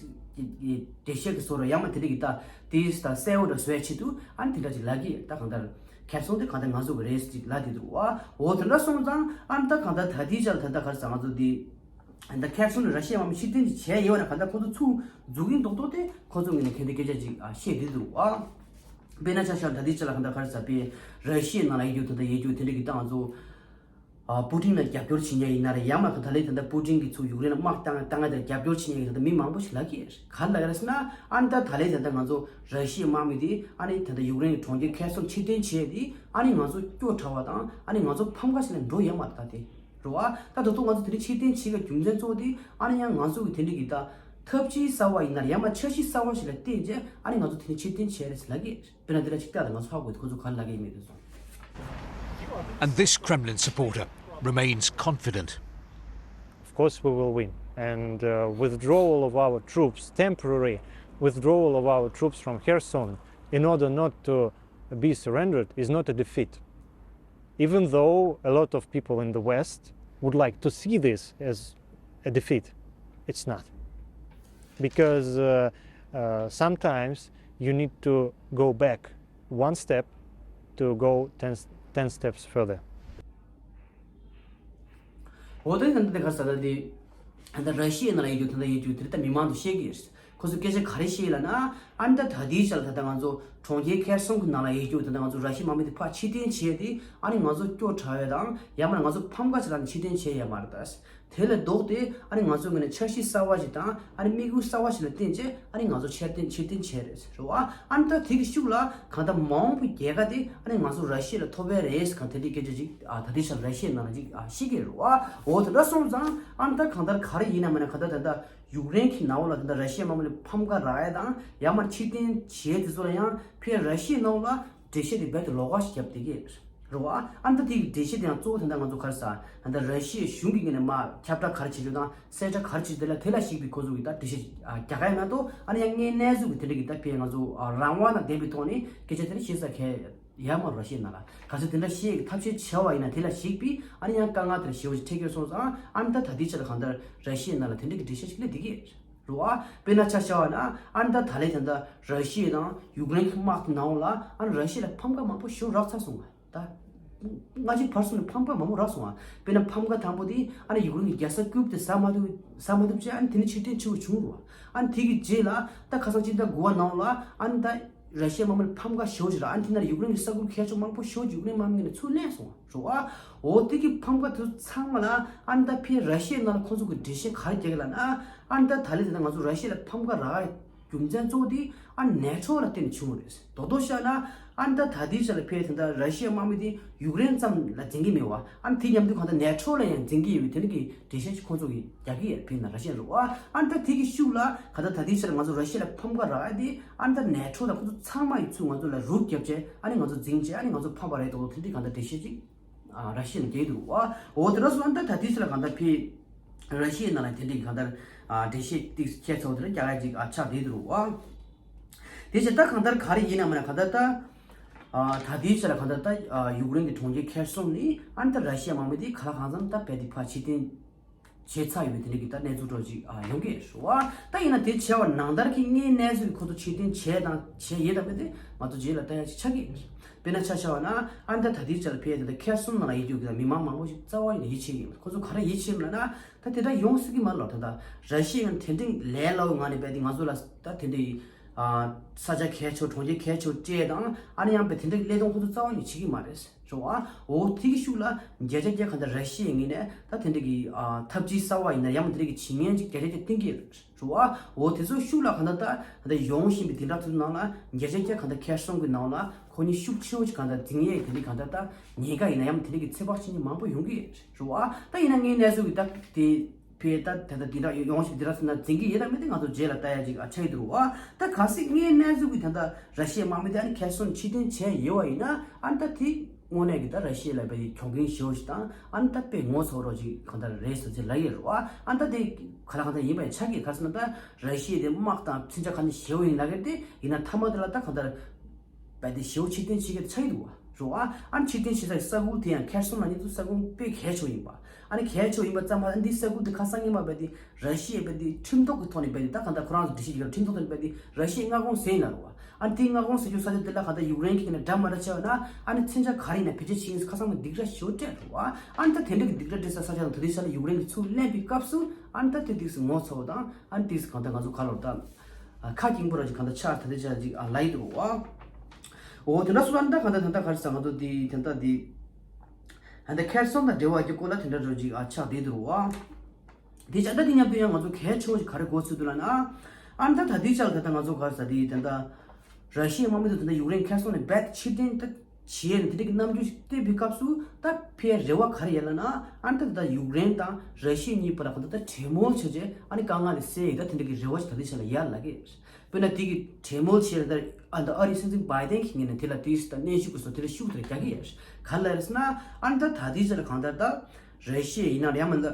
བཤད་ཀྱི་བཟོ་འདྲ་ཡང་མ་དེ་འདྲ་གི་ད་དེ་ད་གསལ་བོ་འདྲ་བཟོ་ཡ་ཆེད་དུ་ཨ་ནི་དེ་འདྲ་ཅིག་ལབ་ཀྱི་ད་གང་ལྟར་ཁེར་སོང་དེ་གང་ལྟར་ང་ཚོ་གི་རེད་ཅིག་ལབ་དེ་འདུག་བ། འོ་དེ་འདྲ་སོང་ཙང་ཨ་ནི་ད་གང་ལྟར་ད་ལྟའི་ཆར་ད་ལྟ་ག་རེ་ཟེར་ང་ཚོ་དེ། ད་ཁེར་སོང་ནས་ར་ཤི་ཡའི་དམག་མི་ཕྱིར་འཐེན་ཅིག་བྱས་ཡོད་ན་གང་ལྟར་ཁོ་ཚོ་ཚུར་འཛུལ་གྱིན་རྡོག་རྡོག་དེ་ཁོ་ཚོ་ངོས་ནས་གལ་ཏེ་སྐད་ཆ་ཅིག་བཤད་བསྡད་འདུག་བ། དཔེར་ན་ཆ་བཞག་ད་ལྟའི་ཆ་ལ་གང་ལྟར་ག་རེ་ཟེར་དཔེ་ར་ཤི་ཡའི་ནང་ལ་ཡོད་རྒྱུ་ད་ལྟ་ཡོད་རྒྱུ་དེ་འདྲ་གི་ད་ང་ཚོ་ཨ་པུ་ཏིན་ལ་རྒྱབ་སྐྱོར་བྱེད་མཁན་ཡིན་ན་རེད། ཡང་མ་ག་ད་ལས་ད་ལྟ་པུ་ཏིན་གྱིས་ཚུར་ཡུཀ་རེན་ལ་དམག་བཏང་བཏང་ཡ་དེར་རྒྱབ་སྐྱོར་བྱེད་མཁན་གྱི་ད་ལྟ་མི་མང་པོ་ཞིག་ལབ་ཀྱི་ཡོད་རེད། ག་རེ་ལབ་ཀྱི་རེད་ཟེར་ན་ཨ་ནི་ད་ད་ལས་ད་ལྟ་ང་ཚོ་ར་ཤི་ཡའི་དམག་མི་དེ་ཨ་ནི་ད་ལྟ་ཡུཀ་རེན་གྱི་གྲོང་ཁྱེར་ཁེར་སོང་ཕྱིར་འཐེན་བྱས་ཏེ་ཨ་ནི་ང་ཚོ་སྐྱོ་དྲགས་པ་དང་ཨ་ནི་ང་ཚོ་ཕམ་ཁ་ཞིག་ལ་འགྲོ་ཡོད་མ་རེད་ད་དེ། རེད་བ། ད་ད་དུང་ང་ཚོ་དེ་འདྲ་ཕྱིར་འཐེན་བྱེད་པའི་རྒྱུ་མཚན་གཙོ་བོ་དེ་ཨ་ནི་ཡང་ང་ཚོ་གི་དེ་འདྲ་གི་ད་ཐབས་ཇུས་གསར་བ་ཡིན་ན་ཡང་མ་འཆར་གཞི་གསར་བ་ཞིག་ལ་བརྟེན་བྱས་ཨ་ནི་ང་ཚོ་དེ་འདྲ་ཕྱིར་འཐེན་བྱས་རེད་ཟེར་ལབ་ཀྱི་རེད། དཔེར་ན་འདི་འདྲ་ཅིག་ལྟ་དང་ང་ཚོ་ཧ་གོ་ཁོ་ཚོ་ག་རེ་ལབ་ཀྱི་ཡིན་མིན་དེ་ཚོ། And this Kremlin supporter remains confident. Of course, we will win. And uh, withdrawal of our troops, temporary withdrawal of our troops from Kherson, in order not to be surrendered, is not a defeat. Even though a lot of people in the West would like to see this as a defeat, it's not. Because uh, uh, sometimes you need to go back one step to go ten, ten steps further. འོ་དེ་ནི་འདི་ག་ས་ད་དེ་ད་ར་ཤི་ཡའི་ནང་ལ་ཡོད་རྒྱུ་ད་ལྟ་ཡོད་རྒྱུ་དེ་ད་མི་མང་དུ་བཤད་ཀྱི་ཡོད། ཁོ་ཚོས་སྐད་ཆ་ག་རེ་བཤད་ལབ་ན། ཨ་ནི་ད་ད་ལྟའི་ཆར་ལ་ད་ལྟ་ང་ཚོ་གྲོང་ཁྱེར་ཁེར་སོང་གི་ནང་ལ་ཡོད་རྒྱུ་ད་ལྟ་ང་ཚོ་ར་ཤི་ཡའི་དམག་མི་དེ་ཕར་ཕྱིར་འཐེན་བྱས་ཏེ། ཨ་ནི་ང་ཚོ་སྐྱོ་དྲགས་ཡས་དང་ཡང་མིན་ན་ང་ཚོ་ཕམ་ཁ་བྱེད་ལ་ནི་ཕྱིར་འཐེན་བྱས་ཡོད་མ་རེད་ད། དེ་ལས་ལྡོག་སྟེ་ཨ་ནི་ང་ཚོ་ངོས་ནས་འཆར་གཞི་གསར་བ་ཞིག་དང་ཨ་ནི་དམིགས་ཡུལ་གསར་བ་ཞིག་ལ་བརྟེན་བྱས་ཨ་ནི་ང་ཚོ་ཕྱིར་འཐེན་ཕྱིར་འཐེན་བྱས་རེད་ཟེར་བ། ཨ་ནི་ད་དེ་གི་ཤུགས་ལ་གང་ལྟར་མ་འོངས་པའི་རྒྱལ་ཁ་དེ་ཨ་ནི་ང་ཚོ་ར་ཤི་ཡ་ལ་ཐོབ་པ་རེད་ཟེར་གང་དེ་འདྲའི་སྐད་ཆ་ཅིག་ཨ་ད་ལྟའི་ཆར་ར་ཤི་ཡའི་ནང་ལ་ཅིག་ཨ་བཤད་ཀྱི་རེད་བ། འོ་དེ་འདྲ་སོང་ཙང་ཨ་ནི་ད་གང་ལྟར་ག་རེ་ཡིན་ན་མིན་ན་གང་ལྟར་ད་ལྟ་ཡུཀ་རེན་གྱི་ནང་ལ་ད་ལྟ་ར་ཤི་ཡའི་དམག་མི་ལ་ཕམ་ཁ་རག་ཡས་དང་ཡང་མིན་ན་ཕྱིར་འཐེན་བྱས་དེ་ཚོ་ལ་ཡང་ཕར་ར་ཤི་ཡའི་ནང་ལ་འགྲེལ་བཤད་དེ་རྦད་དེ་ལོགས་ཀ་ཞིག་བརྒྱབ་བསྡད་ཀྱི་རེད་བ། ཨ་ནི་ད་དེ་གི་འགྲེལ་བཤད་དེ་ཡང་གཙོ་བོ་ད་ལྟ་ང་ཚོ་ག་རེ་ཟེར་ད་ལྟ་ར་ཤི་ཡའི་གཞུང་གི་ངོས་ནས་མར་ཁྱབ་བསྒྲགས་ག་རེ་བྱེད་རྒྱུ་དང་གསལ་བསྒྲགས་ག་རེ་བྱེད་རྒྱུ་དེ་ལ་དེ་ལ་གཞིགས་པའི་ཁོ་ཚོ་གི་ད་འགྲེལ་བཤད་ཅིག་ཨ་རྒྱག་ག་ཡིན་མ་གཏོགས་ཨ་ནི་ཡང་ངས་གནས་ཚུལ་གི་དེ་འདྲ་གི་ད་ཕར་ང་ཚོ་ཨ་རང་དབང་དང་ལྡན་པའི་ཐོག་ནས་སྐད་ཆ་དེ་འདྲ་བཤད་ས་གང་ཡང་མ་རེད། ར་ཤི་ཡའི་ནང་ལ་གལ་སྲིད་དེ་འདྲ་བཤད་ཀྱི་ཐབས་ཤེས་བྱས་པ་ཡིན་ན་དེ་ལ་གཞིགས་པའི་ཨ་ནི་ཡང་དཀའ་ངལ་དེ་འདྲ་ཞེ་པོ་ཅིག་འཕྲད་ཀྱི་སོང་ཙང་ཨ་ནི་ད་ད་ལྟའི་ཆ་ལ་གང་ལྟར་ར་ཤི་ཡའི་ནང་ལ་དེ་འདྲ་གི་འགྲེལ་བཤད་ཅིག་སླེབས་བསྡད་ཀྱི་རེད་བ། དཔེར་ན་ཆ་བཞག་པ་ན་ཨ་ནི་ད་ད་ལན་ད་ལྟ་ར་ཤི་ཡ་དང་ཡུཀ་རེན་གྱི་དམག་དེ་ནང་ལ་ཨ་ནི་ར་ཤི་ཡ་ལ་ཕམ་ཁ་མང་པོ་ཞེ་པོ་རག་ཚར་སོང་བ། ད་སྔ་ཕྱི་བར་གསུམ་ནས་ཕམ་ཁ་མང་པོ་རག་སོང་བ། དཔེར་ན་ཕམ་ཁ་དང་པོ་དེ་ཨ་ནི་ཡུཀ་རེན་གྱི་རྒྱལ་ས་ཀིབ་དེ་ཟ་མ་ཐུབ་ཟ་མ་ཐུབ་བྱས་ཨ་ནི་དེ་ནས་ཕྱིར་འཐེན་བྱེད་དགོས་བྱུང་རེད་བ། ཨ་ནི་དེ་གི་རྗེས་ལ་ད་ཁ་སང་སྤྱི་ཟླ་དགུ་པ་ནང་ལ་ཨ་ནི་ད་ར་ཤི་ཡའི་དམག་མི་ལ་ཕམ་ཁ་ཞེ་པོ་ཅིག་རག་ཨ་ནི་དེ་ནས་ཡུཀ་རེན་གྱི་ས་ཁུལ་ཁྱད་ཆོས་མང་པོ་ཞེ་པོ་ཅིག་ཡུཀ་རེན་དམག་མི་ནས་ཚུར་ལེན་སོང་བ་རེད་བ། འོ་དེ་གི་ཕམ་ཁ་དེ་ཚང་མ་ལ་ཨ་ནི་ད་ཕར་ར་ཤི་ཡའི་ནང་ལ་ཁོང་ཚོ་གི་འགྲེལ་བཤད་ག་རེ་རྒྱག་གི་ལབ་ན། ཨ་ནི་ད་ད་ལན་དེ་ད་ང་ཚོ་ར་ཤི་ཡ་ལ་ཕམ་ཁ་རག་རྒྱུ་མཚན་གཙོ་བོ་དེ་ཨ་ནི་ནེ་ཊོ་ལ་བརྟེན་ནས་བྱུང་བ་རེད། རྡོག་རྡོག་བཤད་ན་ཨ་ནི་ད་ད་ལྟའི་ཆ་ལ་ཕར་དེ་འདྲ་ར་ཤི་ཡའི་དམག་མི་དེ་ཡུཀ་རེན་ཙམ་ལ་འཛིན་གྱི་མེད་བ། ཨ་ནི་དེ་མཉམ་དུ་གང་ལྟར་ནེ་ཊོ་ལ་ཡང་འཛིན་གྱི་ཡོད་པའི་དེ་འདྲ་གི་འགྲེལ་བཤད་ཅིག་ཁོང་ཚོ་གིས་རྒྱག་གི་ཡོད་ཕར་ན་ར་ཤི་ཡ་རེད་བ། ཨ་ནི་ད་དེ་གི་ཤུགས་ལ་གང་ལྟར་ད་ལྟའི་ཆ་ལ་ང་ཚོ་ར་ཤི་ཡ་ལ་ཕམ་ཁ་རག་ཡ་དེ་ཨ་ནི་ད་ནེ་ཊོ་དང་ཁོང་ཚོ་ཚང་མ་ཡིས་ཚུར་ང་ཚོ་ལ་རུག་བརྒྱབ་བྱས་ཨ་ནི་ང་ཚོ་འཛིང་བྱས་ཨ་ནི་ང་ཚོ་ཕམ་པ་རེད་དོ་དེ་འདྲའི་གང་ལྟར་འགྲེལ་བཤད་ཅིག་ཨ་ར་ཤི་ཡ་ནས་རྒྱག་གི་འདུག་བ། འོ་དེ་འདྲ་སོང་ཨ་ནི་ད་ད་ལྟའི་ཆ་ལ་གང་ལྟར་ཕར་ར་ཤི་ཡའི་ནང་ལ་དེ་འདྲའི་གང་ལྟར་ཨ་འགྲེལ་བཤད་ཏིག་ཁྱད་མཚར་པོ་དེ་འདྲ་རྒྱག་ཡ་ཅིག་ཨ་ཆགས་བསྡད་འདུག་བ། དེ་བྱས་ད་གང་ལྟར་ག་རེ་ཡིན་ན་མིན་ན་གང་ལྟར་ད་ཨ་ད་ལྟའི་ཆ་ལ་གང་ལྟར་ད་ཨ་ཡུཀ་རེན་གྱི་གྲོང་ཁྱེར་ཁེར་སོང་ནས་ཨ་ནི་ད་ར་ཤི་ཡའི་དམག་མི་དེ་ག་ལ་གང་འཚམ་ད་རྦད་དེ་ཕར་ཕྱིར་འཐེན་བྱས་ཚར་ཡོད་པའི་དེ་འདྲ་གི་ད་གནས་ཚུལ་འདྲ་ཅིག་ཨ་ཡོང་གི་རེད་བ། ད་ཡིན་ན་དེ་བྱས་པ་ནང་ལྟར་གྱི་དངོས་གནས་ཚུལ་གྱི་ཁོ་ཚོ་ཕྱིར་འཐེན་བྱས་དང་བྱས་ཡོད་དམ་མེད་དེ་ང་ཚོ་རྗེས་ལ་ལྟ་ཡ་ཅིག་ཆགས་ཀྱི་རེད། དཔེར་ན་ཆ་བཞག་པ་ན་ཨ་ནི་ད་ད་ལྟའི་ཆ་ལ་ཕར་དེ་འདྲ་ཁེར་སོང་ནང་ལ་ཡོད་རྒྱུ་གི་ད་མི་མང་མང་པོ་ཞིག་རྩ་བ་ནས་ཡིད་ཆེས་ཀྱི་མེད། ཁོ་ཚོ་ག་རེ་ཡིད་ཆེས་མེད་ལབ་ན་ད་དེ་འདྲ་ཡོང་སྲིད་ཀྱི་མ་རེད་ལབ། ད་ད་ར་ཤི་ཡ་ཡང་དེ་འདྲའི་ལས་སླ་བོའི་ངང་ནས་རྦད་དེ་ང་ཚོ་ལ་ད་དེ་འདྲའི་ཨ་ས་ཆ་གལ་ཆེ་བོ་གྲོང་ཁྱེར་གལ་ཆེ་བོ་སྤྲད་དང་ཨ་ནི་ཡང་རྦད་དེ་འདྲའི་གི་གླེང་སྟངས་ཁོ་ཚོ་རྩ་བ་ནས་བྱེད་ཀྱི་མ་རེད། རེད་བ། འོ་དེ་གི་ཤུགས་ལ་བརྒྱ་ཆ་བརྒྱ་གང་ལྟར་ར་ཤི་ཡའི་ངོས་ནས་ད་དེ་འདྲ་གི་ཨ་འཐབ་ཇུས་གསར་བ་ཡིན་ན་ཡང་མིན་དེ་འདྲ་གི་བྱེད་མཁན་ཅིག་བརྒྱ་ཆ་བརྒྱ་བཏིང་གི་རེད་བ། འོ་དེ་ཚོ་ཤུགས་ལ་གང་ལྟར་ད་ད་ལྟ་ཡོང་བཞིན་པའི་དེ་འདྲ་ཚོའི་ནང་ལ་བརྒྱ་ཆ་བརྒྱ་གང་ལྟར་ཁེར་སོང་གི་ནང་ལ་ཁོ་གཉིས་ཤུགས་ཆེ་བོ་ཅིག་གང་ལྟར་འཛིང་ཡས་དེ་འདྲ་གང་ལྟར་ད་ཉེན་ཁ་ཡིན་ན་ཡང་མིན་དེ་འདྲ་གི་ཚོད་དཔག་བྱེད་མཁན་མང་པོ་ཡོང་གི་རེད་བ། ད་ཡིན་ན་དངོས་གནས་ཚུལ་གི་ད་དེ་ཕར་ད་ད་ལྟ་དེ་འདྲ་ཡོང་བཞིན་དེ་འདྲ་ཚོའི་ནང་འཛིང་གི་ཡོད་དམ་མེད་དེ་ང་ཚོ་རྗེས་ལ་ལྟ་ཡ་ཅིག་ཨ་ཆགས་ཀྱི་འདུག་བ། ད་གལ་སྲིད་དངོས་གནས་ཚུལ་གི་ད་ལྟ་ར་ཤི་ཡའི་དམག་མི་དེ་ཨ་ནི་ཁེར་སོང་ཕྱིར་འཐེན་བྱས་ཡོད་པ་ཡིན་ན་ཨ་ནི་ད་དེ་དངོས་གནས་ཀྱི་ད་ར་ཤི་ཡ་ལ་དཔེ་གྱོང་གུན་ཞེ་པོ་ཞིག་དང་ཨ་ནི་ད་དཔེ་ངོ་ཚ་བོ་ཅིག་གང་ལྟར་རེད་ཟེར་ཅིག་ལབ་ཡོད་རེད་བ། ཨ་ནི་ད་དེ་ག་ལ་གང་ལྟར་ཡིན་པ་ཡང་ཆགས་ཀྱི། ག་རེ་ཟེར་ན་ད་ར་ཤི་ཡ་དེ་དམག་དང་མཚོན་ཆ་ག་ནས་ཞེ་པོ་ཡིན་ལབ་ཀྱི་རེད་དེ། ཡིན་ན་མཐའ་མ་དེ་ལ་ད་གང་ལྟར་དཔེ་དེ་ཞེ་པོ་ཕྱིར་འཐེན་བྱེད་མཁན་དེ་ཆགས་ཀྱི་འདུག་བ། རེད་བ། ཨ་ནི་ཕྱིར་འཐེན་བྱེད་སའི་ས་ཁུལ་དེ་ཡང་ཁེར་སོང་ལབ་མཁན་དེ་ས་ཁུལ་དཔེ་གལ་ཆེ་བོ་ཡིན་པ། ཨ་ནི་གལ་ཆེ་བོ་ཡིན་པ་ཙམ་མ་ཟད་འདི་ས་ཁུལ་དེ་ཁ་སང་ཉིན་མ་དཔེ་དེ་ར་ཤི་ཡས་དཔེ་དེ་ཁྲིམས་ཐོག་གི་ཐོག་ནས་དཔེ་དེ་ད་གང་ལྟར་ཁོ་རང་ཚོ་འགྲེལ་བཤད་བརྒྱབ་ཁྲིམས་ཐོག་ཐོག་ནས་དཔེ་དེ་ར་ཤི་ཡའི་མངའ་ཁོངས་ཟེར་ཡིན་ལབ་རེད་བ། ཨ་ནི་དེའི་མངའ་ཁོངས་ཟེར་རྒྱུ་ས་ཆ་དེ་ལ་གང་ལྟར་ཡུཀ་རེན་གྱི་ནས་འདྲ་མ་འདྲ་བྱས་པ་ན་ཨ་ནི་མཚོན་ཆ་ག་རེ་ཡིན་ན་བེད་སྤྱོད་བྱེད་མཁན་ཁ་སང་ནས་སྡིགས་ར་ཞེ་པོ་སྤྲད་རེད་བ། ཨ་ནི་ད་དེ་འདྲ་གི་སྡིགས་ར་སྤྲད་ས་ས་ཆ་དང་དེ་དུས་ས་ལ་ཡུཀ་རེན་གྱིས་ཚུར་ལེན་པའི་སྐབས་སུ་ཨ་ནི་ད་དེ་དུས་སུ་ངོ་ཚ་བོ་དང་ཨ་ནི་དེ་དུས་སུ་གང་ལྟར་ང་ཚོ་ག་ལོར་ད་ཁ་སྐྱེངས་པོ་ར་ཅིག་གང་ལྟར་ཆགས་ད་དེ་ཆགས་ཅིག་ལབ་ཡི་འདུག་བ། འོ་དེ་འདྲ་སོང་ཙང་ཨ་ནི་ད་གང་ལྟར་ད་ག་རེ་ཟེར་ང་ཚོ་དེ་དེ་འདྲ་དེ་ཨ་ནི་ད་ཁེར་སོང་དང་འབྲེལ་བ་གྱི་སྐོར་ལ་དེ་འདྲ་ར་ཅིག་ཨ་ཆགས་བསྡད་འདུག་བ། དེ་བྱས་ད་དེ་མཉམ་དུ་ཡང་ང་ཚོ་གལ་ཆེ་བོ་ཞིག་ག་རེ་གོ་ཚུལ་འདུག་ལབ་ན། ཨ་ནི་ད་ད་ལྟའི་ཆར་ད་ལྟ་ང་ཚོ་ག་རེ་ཟ་དེ་ད་ལྟ་ར་ཤི་ཡའི་དམག་མི་ཚོ་ད་ལྟ་ཡུཀ་རེན་ཁེར་སོང་ནས་རྦད་ཕྱིར་འཐེན་ད་བྱས་ནས་དེ་འདྲ་གི་རྣམ་འགྱུར་ཞིག་སྟོན་པའི་སྐབས་སུ་ད་ཕར་རེ་བ་ག་རེ་ཡོད་ལབ་ན། ཨ་ནི་ད་ད་ལྟ་ཡུཀ་རེན་དང་ར་ཤི་ཡ་གཉིས་བར་ལ་ག་ད་ད་གྲོས་མོལ་བྱས་རྗེས་ཨ་ནི་དཀའ་ངལ་དེ་སེལ་ཡས་ད་དེ་འདྲ་གི་རེ་བ་ཞིག་ད་ལྟའི་ཆར་ལ་ཡོད་ལབ་ཀྱི་རེད། དཔེར་ན་དེ་གི་གྲོས་མོལ་བྱས་ལ་ད་ཨ་ད་ཨ་རིའི་སྲིད་འཛིན་བྷའི་ཏན་གྱི་ངོས་ནས་དེ་ལ་དེ་ད་གནོན་ཤུགས་ཀྱི་བཟོ་དེ་ལ་ཤུགས་དེ་རྒྱག་གི་ཡོད་རེད། ག་རེ་ལབ་རེད་ཟེར་ན། ཨ་ནི་ད་ད་ལྟའི་ཆར་ལ་གང་ལྟར་ད་ར་ཤི་ཡ་ཡིན་ན་ཡང་མིན་ད་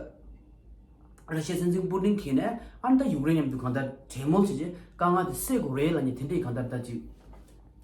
ར་ཤི་ཡའི་སྲིད་འཛིན་པུ་ཏིན་གྱིས་ནས་ཨ་ནི་ད་ཡུཀ་རེན་མཉམ་དུ་གང་ལྟར་གྲོས་མོལ་བྱས་རྗེས་དཀའ་ངལ་དེ་སེལ་དགོས་རེད་ལབ་ནས་དེ་འདྲའི་གང་ལྟར་ད་ཅིག་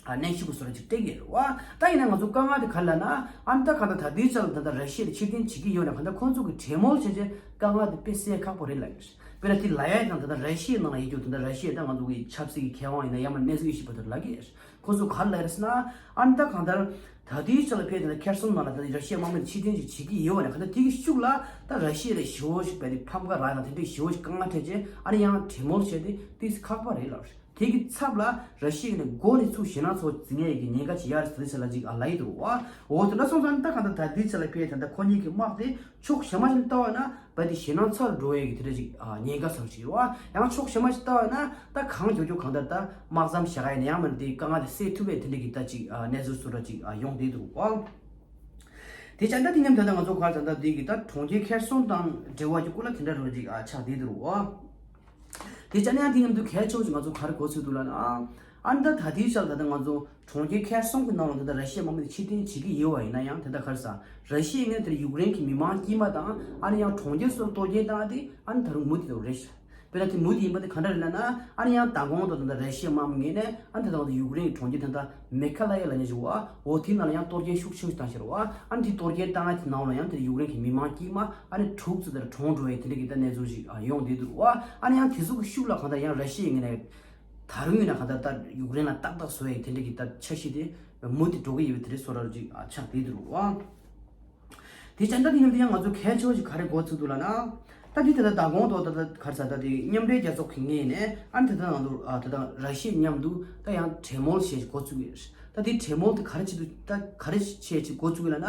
ཨ་གནོན་ཤུགས་ཀྱི་བཟོ་འདྲ་ཅིག་སྤྲད་ཀྱི་རེད་བ། ད་ཡིན་ན་ང་ཚོ་དཀའ་ངལ་དེ་ག་རེ་ལབ་ན། ཨ་ནི་ད་གང་ལྟར་ད་ལྟའི་ཆར་ལ་ད་ལྟ་ར་ཤི་ཡ་དེ་ཕྱིར་འཐེན་བྱེད་ཀྱི་ཡོད་ན་གང་ལྟར་ཁོང་ཚོ་གིས་གྲོས་མོལ་བྱས་རྗེས་དཀའ་ངལ་དེ་དཔེ་སེལ་ཁག་པོ་རེད་ལབ་ཀྱི་རེད། དཔེར་ན་དེ་ལབ་ཡ་དང་ད་ལྟ་ར་ཤི་ཡའི་ནང་ལ་ཡོད་རྒྱུ་དེ་འདྲ། ར་ཤི་ཡ་ད་ང་ཚོ་གི་ཆབ་སྲིད་ཀྱི་མཁས་དབང་ཡིན་ན་ཡང་མིན་ན་གནས་ཚུལ་ཡོད་ཤེས་པ་དེ་ལབ་ཀྱི་ཡོད། ཁོ་ཚོ་ག་རེ་ལབ་ཡ་རེད་ཟེར་ན། ཨ་ནི་ད་གང་ལྟར་ད་ལྟའི་ཆ་ལ་ཕེབས་དེ་ཁེར་སོང་ནང་ལ་ད་ལྟ་ར་ཤི་ཡ་དམག་མི་ཕྱིར་འཐེན་ཞིག་བྱེད་ཀྱི་ཡོད་པ་ནས། གང་ལྟར་དེ་གི་ཤུགས་ལ་ད་ར་ཤི་ཡ་ལ་ཞེ་པོ་ཞིག་བས་དེ་ཕམ་ཁ་རག་ཡ་དང་དེ་འདྲའི་ཞེ་པོ་ཞིག་དཀའ་ངལ་འཕྲད་རྗེས། ཨ་ནི་ཡང་གྲོས་མོལ་བྱས་ཏེ་དེ་ཁག་པ་རེད་ལབ། དེ་གི་ཚབ་ལ་ར་ཤི་ཡ་ནས་འགོ་ནས་ཚུར་ཞེད་སྣང་ཚོར་འཛིན་ཡས་ཀྱི་ཉེན་ཁ་ཅིག་ཡོད་རེད་ཟེར་དེ་ཆ་ལ་ཅིག་ཨ་ལབ་ཡི་འདུག་བ། འོ་དེ་འདྲ་སོང་ཙང་ད་གང་ལྟར་ད་ལྟའི་ཆ་ལ་ཕེབས་དེ་ད་ལྟ་ཁོ་གཉིས་ཀྱི་དམག་དེ་ཕྱོགས་གཞན་པ་ཞིག་ལྟ་བ་ན་བས་དེ་ཞེད་སྣང་ཚ་རུ་འགྲོ་ཡས་ཀྱི་དེ་འདྲ་ཅིག་ཨ་ཉེན་ཁ་ཚ་རུ་ཅིག་ཡོད་བ། ཡང་ཕྱོགས་གཞན་པ་ཞིག་ལྟ་བ་ན་ད་གང་མགྱོགས་མགྱོགས་གང་ལྟར་ད་དམག་མཚམས་བཞག་ཡས་ནས་ཡང་མིན་དེ་དཀའ་ངལ་དེ་སེལ་ཐུབ་པའི་དེ་འདྲ་གི་ད་ཅིག་ཨ་གནས་ཚུལ་སོགས་འདྲ་ཅིག་ཨ་ཡོང་བསྡད་འདུག་བ། དེ་བྱས་ན་དེ་མཉམ་དུ་ད་ང་ཚོ་ག་རེ་ད་ལྟ་དེ་གི་ད་གྲོང་ཁྱེར་ཁེར་སོང་དང་འབྲེལ་བ་གི་སྐོར་ལ་དེ་འདྲ་རུ་ཅིག་ཨ་ཆགས་བསྡད་འདུག་བ། དེ་བྱས་ན་ཡང་དེ་མཉམ་དུ་གལ་ཆེ་བ་ཞིག་ང་ཚོ་ག་རེ་གོ་ཚུལ་འདུག་ལབ་ན། ཨ་ནི་ད་ད་ལྟའི་ཆར་ད་ལྟ་ང་ཚོ་གྲོང་ཁྱེར་ཁེར་སོང་གི་ནང་ལ་ད་ལྟ་ར་ཤི་ཡའི་དམག་མི་དེ་ཕྱིར་འཐེན་བྱེད་ཀྱི་ཡོད་པ་ཡིན་ན་ཡང་། དེ་ད་ག་རེ་ཟ། ར་ཤི་ཡའི་ངོས་ནས་དེར་ཡུཀ་རེན་གྱི་མི་མང་དཀྱུས་མ་དང་། ཨ་ནི་ཡང་གྲོང་ཁྱེར་སོགས་གཏོར་སྐྱོན་བཏང་སྟེ་ཨ་ནི་ད་རུང་མུ་མཐུད་དུ་རེད། དཔེར་ན་དེ་མུ་མཐུད་ཡིན་པ་དེ་ག་འདྲ་རེད་ལབ་ན། ཨ་ནི་ཡང་མདང་དགོང་དུ་ད་ལྟ་ར་ཤི་ཡའི་དམག་མི་ངོས་ནས་ཨ་ནི་ད་ལྟ་ང་ཚོ་ཡུཀ་རེན་གྱི་གྲོང་ཁྱེར་ད་ལྟ་མེ་ཁ་ལ་ཡ་ལབ་མཁན་ཞིག་འོ་དེའི་ནང་ལ་ཡང་གཏོར་སྐྱོན་ཤུགས་ཆེ་ཞིག་བཏང་ཤག་རེད་བ། ཨ་ནི་དེ་གཏོར་སྐྱོན་བཏང་ཡ་དེ་ནང་ལ་ཡང་དེར་ཡུཀ་རེན་གྱི་མི་མང་དཀྱུས་མ་ཨ་ནི་དྲུག་ཙམ་དེར་གྲོངས་འགྲོ་ཡ་དེ་འདྲ་གི་ད་གནས་ཚུལ་ཞིག་ཡོང་བསྡད་འདུག་བ། ཨ་ནི་ཡང་དེ་ཚོ་གི་ཤུགས་ལ་གང་ལྟར་ཡང་ར་ཤི་ཡའི་ངོས་ནས། ད་རུང་ཡིན་ན་གང་ལྟར་ད་ཡུཀ་རེན་ལ་ཏག་ཏག་བཟོ་ཡས་དེ་འདྲ་གི་ད་འཆར་གཞི་དེ་མུ་མཐུད་འགྲོ་གི་ཡོད་པའི་དེ་འདྲ་བཟོ་འདྲ་ཅིག་ཆགས་བསྡད་འདུག་བ། དེ་བྱས་ན་ད་དེ་མཉམ་དུ་ཡང་ང་ཚོ་གལ་ཆེ་བ་ཞིག་ག་རེ་གོ་ཚུལ་འདུག་ལབ་ན། ད་དེ་ད་ལྟ་མདང་དགོང་དུ་ད་ལྟ་ག་རེ་ཟ། ད་དེ་མཉམ་འབྲེལ་རྒྱལ་ཚོགས་ཀྱི་ངོས་ནས་ཨ་ནི་ད་ལྟ་ང་ཚོ་ཨ་ད་ལྟ་ར་ཤི་ཡ་མཉམ་དུ་ད་ཡང་གྲོས་མོལ་བྱས་ཤིག་འགོ་བཙུགས་ཡོད། ད་དེ་གྲོས་མོལ་དེ་ག་རེ་བྱེད་དུ་ད་ག་རེ་བྱས་ཤིག་འགོ་བཙུགས་ཡོད་ལབ་ན།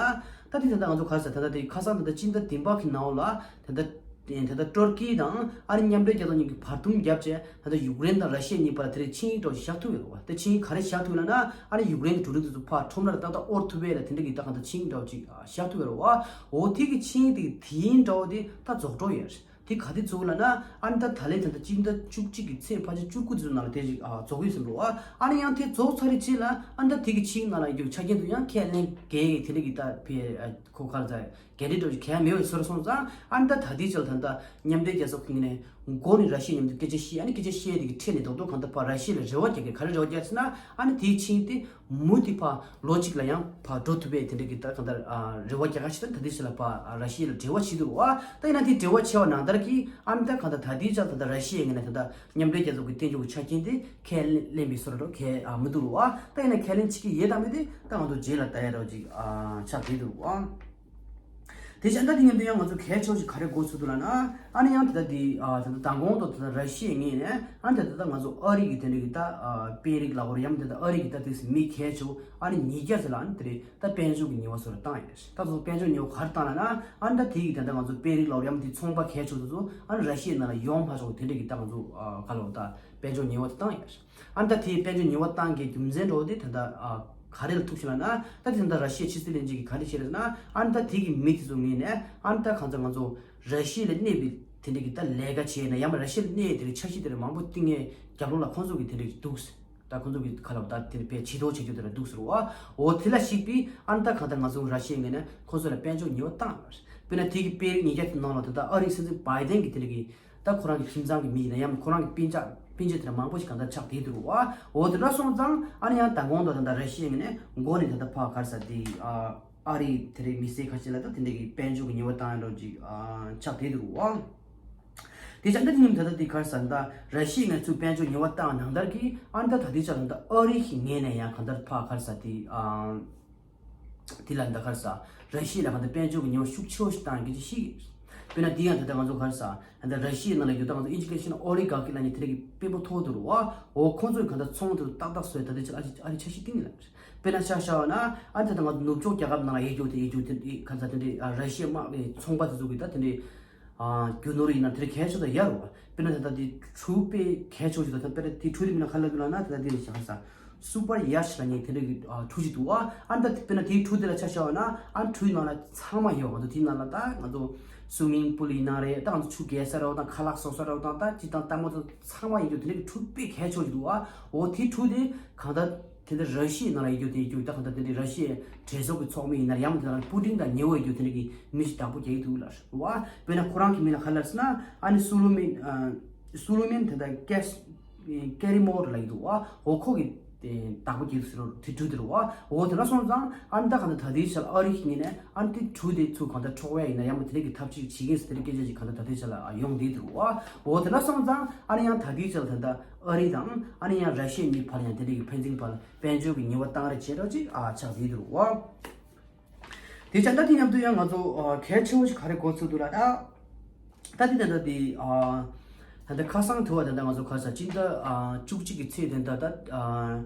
ད་དེ་ད་ལྟ་ང་ཚོ་ག་རེ་ཟ། ད་ལྟ་དེ་ཁ་སང་ད་ལྟ་སྤྱི་ཟླ་བདུན་པ་གི་ནང་ལ་ད་ལྟ། དེ་ད་ལྟ་ཏུར་ཀི་དང་ཨ་ནི་མཉམ་འབྲེལ་རྒྱལ་ཚོགས་གཉིས་ཀྱིས་བར་འདུམ་བརྒྱབ་བྱས། ད་ལྟ་ཡུཀ་རེན་དང་ར་ཤི་ཡ་གཉིས་བར་དེ་རིང་ཆིངས་ཡིག་འདྲ་བོ་ཞིག་བཞག་ཐུབ་ཡོད་རེད་བ། དེ་ཆིངས་ཡིག་ག་རེ་བཞག་ཐུབ་ཡོད་ལབ་ན། ཨ་ནི་ཡུཀ་རེན་གྱི་འབྲུ་རིགས་དེ་ཚོ་ཕར་ཁྲོམ་རར་ཏག་ཏག་དབོར་ཐུབ་པའི་ལ་དེ་འདྲ་གི་ད་གང་ལྟར་ཆིངས་ཡིག་འདྲ་བོ་ཅིག་བཞག་ཐུབ་ཡོད་རེད་བ། འོ་དེ་གི་ཆིངས་ཡིག་དེ་གི་དེ་ཡིན་འདྲ་བོ་དེ་ད་རྫོགས་འགྲོ་ཡོད་རེད། དེ་ག་དེ་རྫོགས་ལབ་ན། ཨ་ནི་ད་ད་ལན་ད་ལྟ་སྤྱི་ཟླ་བཅུ་གཅིག་གི་ཚེས་ཕལ་ཆེར་བཅུ་དགུ་ཙམ་ནང་ལ་དེ་ཅིག་ཨ་རྫོགས་ཡོད་ཟེར་འདུག་བ། ཨ་ནི་ཡང་དེ་རྫོགས་ཚར་རེད་ཅེས་ལ། ཨ་ནི་ད་དེ་གི་ཆིངས་ཡིག་ནང་ལ་ཡོད་རྒྱུ་ཆ་རྐྱེན་དུ་ཡང་ཁས་ལེན་དགོས་ཡས་དེ་འདྲ་གི་ད་ཕེ་ཨ་ཁོ་ག་རེ་ཟ། འགན་འཁྲི་འདྲ་བོ་ཞིག་གང་ཡང་མེད་པའི་བཟོ་འདྲ་སོང་ཙང་། ཨ་ནི་ད་ད་ལྟའི་ཆར་ད་ལྟ་མཉམ་འབྲེལ་རྒྱལ་ཚོགས་ཀྱི་ངོས་ནས་མགོ་ནས་ར་ཤི་ཡ་མཉམ་དུ་སྐད་ཆ་བཤད། ཨ་ནི་སྐད་ཆ་བཤད་དེ་གི་ཁྲིད་ནས་རྡོག་རྡོག་གང་ལྟར་ཕར་ར་ཤི་ཡ་ལ་རེ་བ་རྒྱག་གི། ག་རེ་རེ་བ་རྒྱག་ཟེར་ན། ཨ་ནི་དེའི་ཆིངས་དེ་མུ་མཐུད་ཕར་ལོ་གཅིག་ལ་ཡང་ཕར་འགྲོ་ཐུབ་པའི་དེ་འདྲ་གི་ད་གང་ལྟར་ཨ་རེ་བ་རྒྱག་ག་ཞིག་དང་། ད་ལྟའི་ཆར་ལ་ཕར་ཨ་ར་ཤི་ཡ་ལ་འབྲེལ་བ་བྱེད་འདུག་བ། ད་ཡིན་ན་དེ་འབྲེལ་བ་བྱས་པ་ནང་ལྟར་གྱི། ཨ་ནི་ད་གང་ལྟར་ད་ལྟའི་ཆར་ད་ལྟ་ར་ཤི་ཡའི་ངོས་ནས་ད་ལྟ་མཉམ་འབྲེལ་རྒྱལ་ཚོགས་ཀྱི་གཏན་འཇགས་ཀྱི་ཆ་རྐྱེན་དེ་ཁས་ལེན་པའི་བཟོ་འདྲ་གང་ཡང་མི་འདུག་བ། ད་ཡིན་ན་ཁས་ལེན་བྱེད་ཀྱི་ཡོད་དམ་མེད་དེ་ད་ང་ཚོ་རྗེས་ལ་ལྟ་ཡ་འདྲ་བོ་ཅིག་ཨ་ཆགས་བསྡད་འདུག་བ། དེ་བཞིན་ད་དེ་མཉམ་དུ་ཡང་ང་ཚོ་གལ་ཆེ་བ་ཞིག་ག་རེ་གོ་ཚུལ་འདུག་ལབ་ན། ཨ་ནི་ཡང་ད་ལྟ་དེ་ཨ་ད་ལྟ་མདང་དགོང་དུ་ད་ལྟ་ར་ཤི་ཡའི་ངོས་ནས། ཨ་ནི་ད་ལྟ་ང་ཚོ་ཨ་རི་གི་དེ་འདྲ་གི་ད་ཨ་དཔོན་རིགས་ལབ་དགོས་རེད། ཡང་ད་ལྟ་ཨ་རི་གི་ད་དེ་མི་གལ་ཆེ་བོ་ཨ་ནི་ཉིས་བརྒྱ་ཙམ་ལ་ཨ་ནི་དེ་རེད། ད་དཔལ་འབྱོར་གྱི་ཉེས་པ་བཟོ་འདྲ་བཏང་ཡོད། ད་དེ་ཚོ་དཔལ་འབྱོར་ཉེས་པ་ག་རེ་བཏང་ལབ་ན། ཨ་ནི་ད་དེ་གི་ད་ལྟ་ང་ཚོ་དཔོན་རིགས་ལབ་དགོས་རེད། ཡང་དེ་ཚོང་པ་གལ་ཆེ་བོ་དེ་ཚོ་ཨ་ནི་ར་ཤི་ཡའི་ནང་ལ་ཡོང་མ་ཆོག་དེ་འདྲ་གི་ད་ང་ཚོ་ཨ་ག་ལབ་ད་དཔལ་འབྱོར་ཉེས་པ་དེ་བཏང་ཡོད། ཨ་ནི་ད་དེའི་དཔལ་འབྱོར་ཉེས་པ་བཏང་གི་རྒྱུ་མཚན་འདྲ་བོ་དེ་ད་ལྟ་ཨ་ག་རེ་ལ་ཐུག་ཤག་ལབ་ན། ད་དེ་ད་ལྟ་ར་ཤི་ཡའི་ཕྱི་སྲིད་བློན་ཆེན་གྱིས་ག་རེ་བཤད་རེད་ཟེར་ན། ཨ་ནི་ད་དེ་གི་མི་དེ་ཚོ་ངོས་ནས། ཨ་ནི་ད་གང་ལྟར་ང་ཚོ་ར་ཤི་ཡ་ལ་གནས་པའི་དེ་འདྲ་གི་ད་ལས་ཀ་བྱས་ན། ཡང་མ་ར་ཤི་ཡ་ལ་གནས་དེ་འདྲ་འཆར་གཞི་དེ་འདྲ་མང་པོ་བཏིང་ངེས་རྒྱབ་ལོགས་ལ་ཁོང་ཚོ་གི་དེ་འདྲ་གི་འདུག་ཟེར། ད་ཁོང་ཚོ་གི་ག་ལབ་ད་དེ་འདྲ་དཔེ་བྱེད་ཐོག་བྱེད་རྒྱུ་དེ་འདྲ་འདུག་ཟེར་བ། འོ་དེ་ལ་གཞིགས་པའི་ཨ་ནི་ད་གང་ལྟར་ང་ཚོ་ར་ཤི་ཡའི་ངོས་ནས་ཁོང་ཚོ་ལ་དཔལ་འབྱོར་ཉེས་པ་བཏང་ཡོད་རེད། དཔེར་ན་དེ་གི་དཔོན་རིགས་ཉིས་བརྒྱ་དེ་ནང་ལ་ད་ལྟ་ཨ་རིའི་སྲིད་འཛིན་བྷའི་ཌེན་གྱི་དེ་འདྲ་གི་ད་ཁོ་རང་གི་ཁྱིམ་ཚང་གི་མི་ཡིན་ན། ཡང་ཁོ་རང་གི་སྤུན་ཀྱག་སྤུན་མཆེད་དེ་འདྲ་མང་པོ་ཞིག་གང་ལྟར་ཆགས་བསྡད་འདུག་བ། འོ་དེ་འདྲ་སོང་ཙང་ཨ་ནི་ཡང་མདང་དགོང་དུ་ད་ལྟ་ར་ཤི་ཡའི་ངོས་ནས་མགོ་ནས་ད་ལྟ་ཕར་ག་རེ་ཟ་དེ་ཨ་ཨ་རིའི་དེ་རིང་མི་སེར་ཁ་ཤས་ལ་ད་དེ་འདྲ་གི་དཔལ་འབྱོར་གྱི་ཉེས་པ་བཏང་ཡ་འདྲ་ཅིག་ཨ་ཆགས་བསྡད་འདུག་བ། དེ་ཆ་འདི་ཉིན་ད་ལྟ་དེ་ག་རེ་ཟ་ད་ར་ཤི་ཡའི་ངོས་ནས་དཔལ་འབྱོར་ཉེས་པ་བཏང་ནང་ལྟར་གྱི། ཨ་ནི་ད་ད་ལྟའི་ཆ་ད་ལྟ་ཨ་རི་གི་ངོས་ནས་ཡང་གང་ལྟར་ཕར་ག་རེ་ཟ་དེ་ཨ། དེ་ལ་ད་ག་རེ་ཟ། ར་ཤི་ཡ་ལ་གང་ལྟར་དཔལ་འབྱོར་གྱི་ཉེས་པ་ཤུགས་ཆེ་བོ་ཞིག་བཏང་གི་ཅིག་ཤིག་དཔེར་ན་དེ་ཡང་ད་ལྟ་ང་ཚོ་ག་རེ་ཟ། ད་ལྟ་ར་ཤི་ཡའི་ནང་ལ་ཡོད་ད་ང་ཚོ་ཨིན་ཇི་སྐད་བཤད་ན་ཨོ་ལི་གྷར་ཁི་ལབ་མཁན་དེ་འདྲ་གི་དཔོན་པོ་མཐོ་བོ་དེ་རེད་བ། འོ་ཁོང་ཚོས་གང་ལྟར་ཚོང་དེ་ཏག་ཏག་བཟོས། ད་ལྟའི་ཆར་ཨ་རི་ཨ་རི་འཆར་གཞི་བཏིང་ཡོད་ལབ། དཔེར་ན་ཆ་བཞག་པ་ན། ཨ་ནི་ད་ལྟ་ང་ཚོ་ནུབ་ཕྱོགས་རྒྱལ་ཁབ་ནང་ལ་ཡོད་རྒྱུ་དེ་ཡོད་རྒྱུ་དེ་འདྲའི་ག་རེ་ཟ་དེ་འདྲའི་ཨ་ར་ཤི་ཡའི་དམག་གི་ཚོང་པ་དེ་ཚོ་གི་ད་དེ་འདྲའི་ཨ་རྒྱུ་ནོར་ཡིན་ན་དེ་འདྲའི་གལ་ཆེ་ད་ཡོད་རེད་བ། དཔེར་ན་ད་ལྟ་དེ་གྲུ་དཔེ་གལ་ཆེ་ཞིག་ད་ལྟ་དཔེར་ན་དེ་གྲུ་དེ་མིང་ལ་ག་རེ་ལབ་འདུག་ལབ་ན། ད་ལྟ་དེ་ཞག་ས་སུ་པར་ཡཱཊ་ལབ་མཁན་དེ་འདྲ་གི་ཨ་གྲུ་ཞིག་འདུག་བ། ཨ་ནི་ད་དཔེར་ན་དེའི་གྲུ་དེ་ལ་ཆ་བཞག་པ་ན། ཨ་ནི་གྲུའི་ནང་ལ་ཚང་མ་ཡོད། ང་ཚོ་དེའི་ནང་ལ་ད་ང་ཚོ་སུ་མིང་པུལ་ཡིན་ན་རེད། ད་ང་ཚོ་ཆུ་བརྒལ་ས་རེད་བ་དང་། ཁ་ལག་བཟོ་ས་རེད་བ་དང་། ད་སྤྱིར་བཏང་ལྟད་མོ་ཚོ་ཚང་མ་ཡིན་རྒྱུ་དེ་འདྲ་གི་གྲུ་དཔེ་གལ་ཆེ་ཞིག་འདུག་བ། འོ་དེའི་གྲུ་དེ་གང་ལྟར་དེ་འདྲ་ར་ཤི་ཡའི་ནང་ལ་ཡོད་རྒྱུ་དེ་ཡོད་རྒྱུ། ད་གང་ལྟར་དེ་འདྲའི་ར་ཤི་ཡའི་གྲོས་ཚོགས་ཀྱི་ཚོགས་མི་ཡིན་ན་རེད། ཡང་མིན་ན་པུ་ཏིན་དང་ཉེ་བོ་ཡོད་རྒྱུ་དེ་འདྲ་གི་མི་ཞིག་བདག་པོ་རྒྱག་གི་འདུག་ལབ་རེད་བ། དཔེར་ན་ཁོ་རང་གི་མིང་ལ་ག་རེ་ལབ་ཟེར་ན། ཨ་ནི་སུ་ལོ་མིན་ཨ་སུ་ལོ་མིན་ད་ལྟ་ཀེ་སི་ཀེ་རི་མོར་ལབ་ཀྱི་འདུག་བ། འོ་ཁོ་གི་ དེ་བདག་པོ་རྒྱག་ཟེར་རོ་དེ་གྲུ་དེ་རུ་བ། འོ་དེ་འདྲ་སོང་ཙང་ཨ་ནི་ད་གང་ལྟར་ད་ལྟའི་ཆ་ལ་ཨ་རི་གི་ངོས་ནས་ཨ་ནི་དེ་གྲུ་དེ་ཚུར་གང་ལྟར་འཕྲོག་པ་ཡིན་ན་ཡང་མ་དེ་འདྲ་གི་ཐབས་ཤེས་བྱེད་ཀྱིན་ཟེར་དེ་འདྲ་སྐད་ཆ་ཞིག་གང་ལྟར་ད་ལྟའི་ཆ་ལ་ཡོང་བསྡད་འདུག་བ། འོ་དེ་འདྲ་སོང་ཙང་ཨ་ནི་ཡང་ད་ལྟའི་ཆ་ལ་ད་ལྟ་ཨ་རི་དང་ཨ་ནི་ཡང་ར་ཤི་ཡ་གཉིས་བར་ཡང་དེ་འདྲ་གི་ཕན་ཚུན་བར་དཔལ་འབྱོར་གྱི་ཉེས་པ་བཏང་རེས་བྱེད་རོགས་ཅིག་ཨ་ཆགས་བསྡད་འདུག་བ། དེ་བྱས་ད་དེ་མཉམ་དུ་ཡང་ང་ཚོ་ཨ་གལ་ཆེ་བོ་ཞིག་ག་རེ་གོ་ཚུལ་འདུག་ལ་ད། ད་དེ་ད་ལྟ་དེ་ཨ་ད་ལྟ་ཁ་སང་དུ་བ་ད་ལྟ་ང་ཚོ་ག་ས་སྤྱི་ཟླ་ཨ་བཅུ་གཅིག་གི་ཚེས་དེ་ད་ད་ཨ་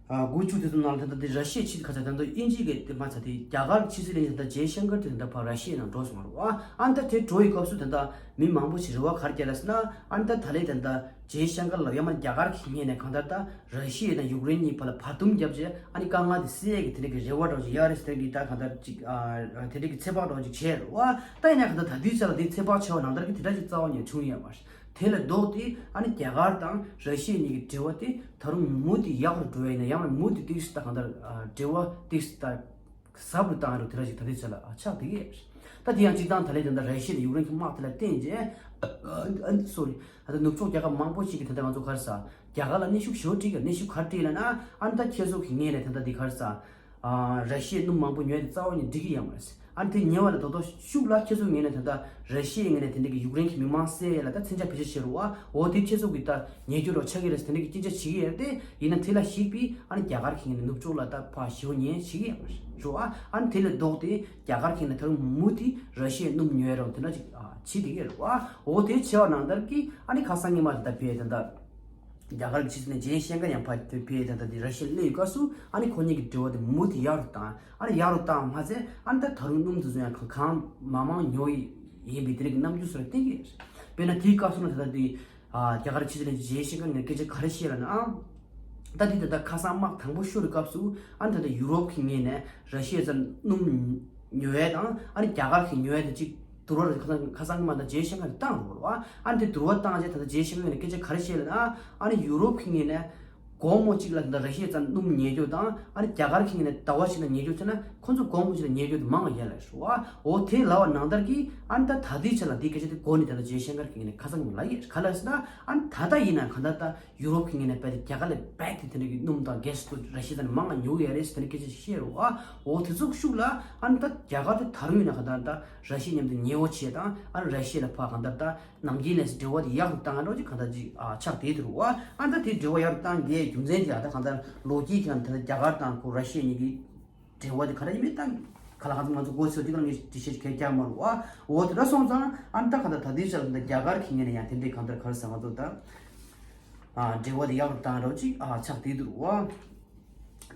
ཨ་དགུ་བཅུ་དེ་ཚོ་ནང་ལ་ད་ལྟ་དེ་ར་ཤི་ཡའི་ཕྱི་ག་ས་ད་ལྟ་དབྱིན་ཇི་གི་དེ་མ་ཚ་དེ་རྒྱ་གར་ཕྱི་སྲིད་བློན་ཆེན་ད་ལྟ་ཇེ་ཤང་ཀར་དེ་ད་ལྟ་ཕར་ར་ཤི་ཡའི་ནང་འགྲོ་སོང་བ་རེད་བ། ཨ་ད་དེ་འགྲོ་ཡི་སྐབས་སུ་ད་ལྟ་མི་མང་པོ་ཞིག་རེ་བ་ག་རེ་བསྐྱལ་ལ་ཟེར་ན་ཨ་ད་ད་ལེ་ད་ལྟ་ཇེ་ཤང་ཀར་ལ་ཡང་མ་རྒྱ་གར་གྱི་ངོས་ནས་གང་ལྟར་ད་ར་ཤི་ཡ་དང་ཡུཀ་རེན་གཉིས་བར་ལ་བར་འདུམ་བརྒྱབ་རྗེས་ཨ་ནི་དཀའ་ངལ་དེ་སེལ་ཡས་ཀྱི་དེ་འདྲ་གི་རེ་བ་འདྲ་བོ་ཞིག་ཡོད་རེད་ཟེར་གི་ད་གང་ལྟར་ཅིག་ཨ་དེ་འདྲ་གི་ཚོད་དཔག་འདྲ་བོ་ཅིག་བྱས་རེད་བ། ད་ཡིན་ན་གང་ལྟར་ད་དུས་ཚོད་ལ་དེ་ཚོད་དཔག་བྱས་པ་ནང་ལྟར་གི་དེ་འདྲ་ཞིག་རྩ་བ་ནས་བྱུང་ཡོད་མ་རེད། དེ་ལས་ལྡོག་སྟེ་ཨ་ནི་རྒྱ་གར་དང་ར་ཤི་ཡ་གཉིས་ཀྱི་འབྲེལ་བ་དེ་ད་རུང་མུ་མཐུད་ཡག་རུ་འགྲོ་ཡ་ཡིན་ན་ཡང་ན་མུ་མཐུད་ཏིག་ཙམ་ད་གང་ལྟར་ཨ་འབྲེལ་བ་ཏིག་ཙམ་ད། ཟབ་རུ་བཏང་རུ་དེ་འདྲ་ཞིག་ད་ལྟའི་ཆ་ལ་ཆགས་བསྡད་ཀྱི་ཡོད། ད་དེ་ཡང་སྤྱིར་བཏང་ད་ལན་དེ་འདྲ་ར་ཤི་ཡ་དང་ཡུཀ་རེན་གྱི་དམག་དེ་ལ་བརྟེན་རྗེས་ཨ་ཨ་སོ་རི་ཨ་ད་ནུབ་ཕྱོགས་རྒྱལ་ཁབ་མང་པོ་ཞིག་གིས་ད་ལྟ་ང་ཚོ་ག་རེ་ཟ་རྒྱ་གར་ལ་གནོན་ཤུགས་ཞེ་པོ་སྤྲད་ཀྱི་གནོན་ཤུགས་ག་རེ་སྤྲད་ལབ་ན་ཨ་ནི་ད་ཁྱེད་ཚོ་གི་ངོས་ནས་ད་ལྟ་འདི་ག་རེ་ཟ་ཨ་ར་ཤི་ཡའི་སྣུམ་མང་པོ་ཉོས་ཏེ་རྩ་བ་ཉིད་འགྲིག་གི་ཡོད་མ་རེད། ཨ་ནི་དེ་ཉེ་བ་ལ་ད་དུང་ཤུགས་ལ་ཁྱེད་ཚོའི་ངོས་ནས་ད་ལྟ་ར་ཤི་ཡའི་ངོས་ནས་དེ་འདྲ་གི་ཡུཀ་རེན་གྱི་མི་མང་བསད་ཡས་ལ་ད་མཚོན་ཆ་བེད་སྤྱོད་བྱེད་རུང་བ་འོ་དེ་ཁྱེད་ཚོ་གི་ད་ཉེས་སྐྱོན་རོགས་ཆགས་ཀྱི་རེད་དེ་འདྲ་གི་སྐད་ཆ་བྱེད་ཀྱི་ཡོད་རེད་དེ་ཡིན་ན་དེ་ལ་གཞིགས་པའི་ཨ་ནི་རྒྱ་གར་གྱི་ངོས་ནས་ནུབ་ཕྱོགས་ལ་ད་ཕར་ཞེ་པོ་ཉེས་བྱེད་ཀྱི་ཡོད་རེད་བ། ཨ་ནི་དེ་ལས་ལྡོག་སྟེ་རྒྱ་གར་གྱི་ངོས་ནས་ད་རུང་མུ་མཐུད་ར་ཤི་ཡའི་སྣུམ་ཉོ་ཡས་རོགས་དེ་འདྲ་ཅིག་བྱེད་བསྡད་ཀྱི་རེད་བ། འོ་དེ་བྱས་པ་ནང་ལྟར་གྱི་ཨ་ནི་ཁ་སང་ཉི་མ་དེ་ད་བས་དེ་འདྲ། རྒྱ་གར་གྱི་ཕྱི་སྲིད་བློན་ཆེན་ཇེ་ཤང་ཀར་ཡང་ཕར་དེ་ཕེབས་དེ་འདྲ་དེ་ར་ཤི་ཡ་སླེབས་སྐབས་སུ་ཨ་ནི་ཁོ་གཉིས་ཀྱི་འབྲེལ་བ་དེ་མུ་མཐུད་ཡག་རུ་བཏང་ཨ་ནི་ཡག་རུ་བཏང་མ་ཚད་ཨ་ནི་ད་ད་རུང་སྣུམ་དེ་ཚོ་ཡང་གང་གང་མང་མང་ཉོ་ཡི་ཡིན་པའི་དེ་རིགས་རྣམ་འགྱུར་སོགས་བསྟན་གྱི་ཡོད། དཔེར་ན་དེའི་སྐབས་སུ་ན་ད་ལྟ་དེ་ཨ་རྒྱ་གར་ཕྱི་སྲིད་བློན་ཆེན་ཇེ་ཤང་ཀར་ངས་སྐད་ཆ་ག་རེ་བཤད་ལབ་ན་ཨ་ད་དེ་ད་ལྟ་ཁ་སང་དམག་དང་པོ་ཤོར་བའི་སྐབས་སུ་ཨ་ནི་ད་ལྟ་ཡུ་རོབ་ཀྱི་ངོས་ནས་ར་ཤི་ཡ་ཚ་སྣུམ་ཉོ་ཡས་དང་ཨ་ནི་རྒྱ་གར་གྱི་ཉོ་ཡས་དེ་གཅིག་བསྡུར་བ་རེད། ཁ་སང་ཁ་སང་གི་མ་ད་ཇེ་ཤང་ཀར་བཏང་རོགས་རོགས་ཨ་ནི་དེ་བསྡུར་བ་བཏང་རྗེས་ད་ལྟ་ཇེ་ཤང་ཀར་ནས་སྐད་ཆ་ག་རེ་བཤད་ལབ་ན་ཨ་ནི་ཡུ་རོབ་ཀྱི་ངོས་ནས་སྒོར་མོ་གཅིག་ལ་ད་ལྟ་ར་ཤི་ཡ་ཚ་སྣུམ་ཉོས་རྒྱུ་དང་ཨ་ནི་རྒྱ་གར་གྱི་ངོས་ནས་ཟླ་བ་གཅིག་ལ་ཉོས་རྒྱུ་བྱས་ན་ཁོ་ཚོ་སྒོར་མོ་གཅིག་ལ་ཉོས་རྒྱུ་དེ་མང་བ་ཡོད་ལ་རེད་བ། འོ་དེ་ལབ་པ་ནང་ལྟར་གྱི་ཨ་ནི་ད་ད་ལྟའི་ཆ་ལ་འདི་སྐད་ཆ་དེ་གོ་ནས་ད་ལྟ་ཇེ་ཤང་ཀར་གྱི་ངོས་ནས་ཁ་སང་གི་ལབ་ཡོད། ག་ལབ་ཟེར་ན་ཨ་ནི་ད་ལྟ་ཡིན་ན་ག་ད་ད། ཡུ་རོབ་ཀྱི་ངོས་ནས་རྦད་དེ་རྒྱ་གར་ལས་རྦད་དེ་དེ་འདྲ་གི་སྣུམ་དང་གྷེ་སི་ཚོ་ར་ཤི་ཡ་ནས་མང་ང་ཉོ་གི་ཡོད་རེད་ཟེར་དེ་འདྲ་སྐད་ཆ་བཤད་རོགས་ཨ། འོ་དེ་ཚོ་ཤུགས་ལ་ཨ་ནི་ད་རྒྱ་གར་དེ་ད་རུང་ཡིན་ན་ག་ད་ད་ར་ཤི་ཡ་མཉམ་དུ་ཉེ་བོ་བྱས་དང་ཨ་ནི་ར་ཤི་ཡ་ལ་ཕར་ག་ད་ད་ནམ་རྒྱུན་ལས་སུ་འབྲེལ་བ་དེ་ཡག་ཏུ་བཏང་རོགས་ཀྱི་ག་ད་ཅིག་ཨ་ཆགས་བསྡད་དེ་རོགས་ཨ། ཨ་ནི་ད་དེ་འབྲེལ་བ་ཡག་ཏུ་བཏང་དེ་རྒྱུ་མཚན་དེ་ཨ་ད་ག་ད་ལོ་རྒྱུས་ཀྱི་ནང་ད་ད་རྒྱ་གར་དང་ཁོ་ར་ཤི་ཡ་གཉིས་ཀྱི་འབྲེལ་བ་དེ་ག་རེ་ཡིན་མིན་ད་ག་ལ་གང་འཚམ་ང་ཚོ་གོ་ཚོད་དེ་ག་ལ་ངས་འགྲེལ་བཤད་གལ་རྒྱག་མ་རུང་བ། འོ་དེ་འདྲ་སོང་ཙང་ཨ་ནི་ད་ག་ད་ད་དེའི་ཆར་ད་རྒྱ་གར་གྱི་ངོས་ནས་ཡང་དེ་འདྲའི་གང་ལྟར་ག་རེ་ཟེར་ང་ཚོ་ད་ཨ་འབྲེལ་བ་དེ་ཡག་རུ་བཏང་རོགས་ཅིག་ཨ་ཆགས་བསྡད་འདུག་བ།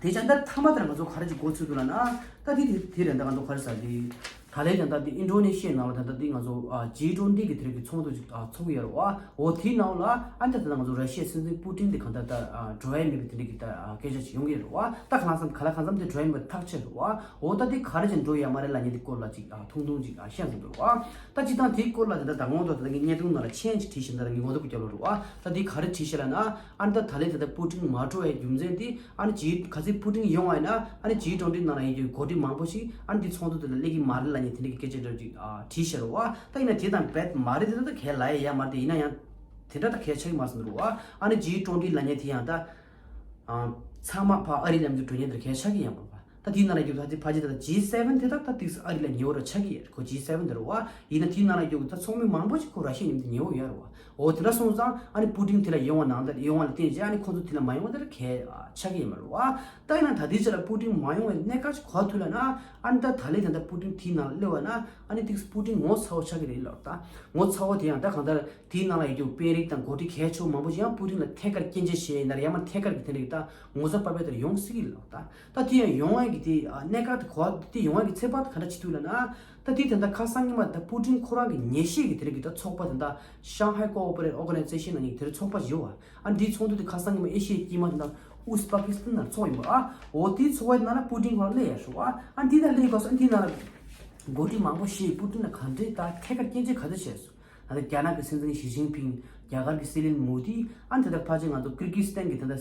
དེ་ཅང་ད་མཐའ་མ་དེར་ང་ཚོ་ག་རེ་ཅིག་གོ་ཚོད་འདུག་ལབ་ན་ད་དེ་དེ་དེ་རེད། ད་ང་ཚོ་ག་རེ་ཟེར་དེ། ད་ལན་ད་ལྟ་དེ་ཨིན་ཌོ་ནེ་ཤི་ཡའི་ནང་ལ་ད་ལྟ་དེ་ང་ཚོ་ཨ་ཇི་ཊུ་ཝེན་ཊི་གི་དེ་རིགས་ཀྱི་ཚོགས་འདུ་ཅིག་ཨ་ཚོགས་ཀྱི་ཡོད་རེད་བ། འོ་དེའི་ནང་ལ་ཨ་ནི་ད་ལྟ་ང་ཚོ་ར་ཤི་ཡའི་སྲིད་འཛིན་པུ་ཏིན་དེ་གང་ལྟར་ད་ཨ་འགྲོ་ཡ་མེད་པའི་དེ་འདྲ་གི་ད་ཨ་སྐད་ཆ་ཅིག་ཡོང་གི་ཡོད་རེད་བ། ད་གང་ལ་གང་འཚམ་ག་ལ་གང་འཚམ་དེ་འགྲོ་ཡ་མེད་པ་ཐག་ཆོད་རེད་བ། འོ་ད་དེ་ག་རེ་བྱས་འགྲོ་ཡ་མ་རེད་ལབ་མཁན་དེ་སྐོར་ལ་ཅིག་ཨ་ཐུང་ཐུང་ཅིག་ཨ་བཤད་ཟིན་འདུག་རེད་བ། ད་སྤྱིར་བཏང་དེའི་སྐོར་ལ་དེ་ད་ད་ངོ་ཐོག་ད་ལྟ་ངས་བརྙན་ཐུང་ནང་ལ་མཆན་ཅིག་བྲིས་ཤག་ད་ལྟ་ངས་ངོ་ཐོག་གི་རྒྱབ་ལ་རེད་བ། ད་དེ་ག་རེ་བྲིས་ཤག་ལབ་ན་ཨ་ནི་ད་ད་ལན་ད་ལྟ་པུ་ཏིན་མ་འགྲོ་བའི་རྒྱུ་མཚན་དེ་ཨ་ནི་ཇི་ག་ཚོད་པུ་ཏིན་ཡོང་བ་ཡིན་ན་ཨ་ནི་ཇི་ཊུ་ཝེན་ཊི་ནང་ལ་ཡོད་རྒྱུ་འགོ་ཁྲིད་མང་པོ་ཞིག་ཨ་ནི་འདི་ཚོགས་འདུ་དེ་ལ་སླེབས་ཀྱི་མ་རེད་ལབ་མཁན་དེ་འདྲ་གི་སྐད་ཆ་འདྲ་ཅིག་ཨ་བྲིས་ཤག་རེད་བ། ད་ཡིན་ན་དེ་དང་རྦད་མ་རེད་དེ་ད་གལ་ལ་ཡ་ཡ་མ་རེད། དེ་ཡིན་ན་ཡང་དེ་འདྲ་ད་གལ་ཆགས་ཀྱི་མ་སོང་འདུག་རེད་བ། ཨ་ནི་ཇི་ཊུ་ཝེན་ཊི་ལབ་མཁན་དེ་ཡང་ད་ཨ་ཚང་མ་ཕར་ཨ་རི་མཉམ་དུ་འགྲོ་མཁན་དེ་གལ་ཆགས་ཀྱི་ཡ་མ་རེད་བ། ད་དེའི་ནང་ལ་ཡོད་ད་དེ་ཕལ་ཆེར་ད་ཇི་སེ་ཝེན་དེ་ད་ད་ཏིག་ཨ་རི་ལ་ཉེ་བོ་ར་ཆགས་ཀྱི་ཡོད་རེད། ཁོ་ཇི་སེ་ཝེན་དེ་རེད་བ། ཡིན་ན་དེའི་ནང་ལ་ཡོད་ད་ཚོགས་མི་མང་པོ་ཞིག་ཁོ་ར་ཤི་ཡ་མཉམ་དུ་ཉེ་བོ་ཡོད་རེད་བ། འོ་དེ་འདྲ་སོང་ཙང་ཨ་ནི་པུ་ཏིན་དེ་ལ་ཡོང་བ་ནང་ལྟར་ཡོང་བ་ལ་བརྟེན་བྱས་ཨ་ནི་ཁོ་ཚོ་དེ་ལ་མ་ཡོང་བ་དེ་ལ་གལ་ཆགས་ཀྱི་ཡོད་མ་རེད་བ། ད་ཡིན་ན་ད་ལྟའི་ཆ་ལ་པུ་ཏིན་མ་ཡོང་བའི་གནད་འགག་ཅིག་ག་ཐུག་ལབ་ན་ཨ་ནི་ད་ད་ལན་ད་ལྟ་པུ་ཏིན་དེའི་ནང་ལ་སླེབས་པ་ན་ཨ་ནི་ཏིག་པུ་ཏིན་ངོ་ཚ་བོ་ཆགས་ཀྱི་རེད་ལབ་ད། ངོ་ཚ་བོ་དེ་ཡང་ད་གང་ལྟར་དེའི་ནང་ལ་ཡོད་རྒྱུ་དཔོན་རིགས་དང་འགོ་ཁྲིད་གལ་ཆེ་བོ་མང་པོ་ཞིག་ཡང་པུ་ཏིན་ལ་ཐད་ཀར་སྐྱོན་བརྗོད་བྱས་ཡིན་ན་ར་ཡང་མ་ཐད་ཀར་གྱི་དེ་འདྲ་གི་ད་ངོ་ཚ་པ་དཔེ་ལྟར་ཡོང་སྲིད་ཀྱི་ལབ་ད། ད་དེ་ཡང་ཡོང་བ་གི་དེ་གནད་འགག་དེ་གོ་བ་དེ་ཡོང་བ་གི་ཚོད་དཔག་དེ་ག་འདྲ་བྱེད་ཐུབ་ལབ་ན། ད་དེ་དེ་འདྲ་ཁ་སང་ཉི་མ་ད་པུ་ཏིན་ཁོ་རང་གི་ཉེ་ཤོས་ཀྱི་དེ་རིགས་ཀྱི་ད་ཚོགས་པ་དེ་འདྲ་Shanghai Cooperation Organization ལབ་མཁན་གྱི་དེ་རིགས་ཚོགས་པ་ཞིག་ཡོད་བ། ཨ་འདིའི་ཚོགས་འདུ་དེ་ཁ་སང་ཉི་མ་ཨེ་ཤི་ཡའི་དཀྱིལ་མ་དེ་འདྲ་ཨུ་སི་པ་ཀི་སི་ཐན་ནང་ཚོགས་ཡིན་པ་ཨ། འོ་དེའི་ཚོགས་པ་ནང་ལ་པུ་ཏིན་ཁོ་རང་སླེབས་ཡ་ཞུ་བ་ཨ། འདི་ནང་སླེབས་སྐབས་སུ་ཨ་འདི་ནང་ལ་འགོ་ཁྲིད་མང་པོ་ཞིག་པུ་ཏིན་ལ་ག་འདྲས་ད་ཐད་ཀར་སྐྱོན་བརྗོད་ག་འདྲས་བྱས་སོང་། ད་ལྟ་རྒྱ་ནག་གི་སྲིད་འཛིན་ཞི་ཅིན་ཕིང་། རྒྱ་གར་གྱི་སྲིད་བློན་མོ་དི། ཨ་ནི་ད་ལྟ་ཕལ་ཆེར་ང་ཚོ་ཀིར་གི་སི་ཐན་གྱི་ད་ལྟ་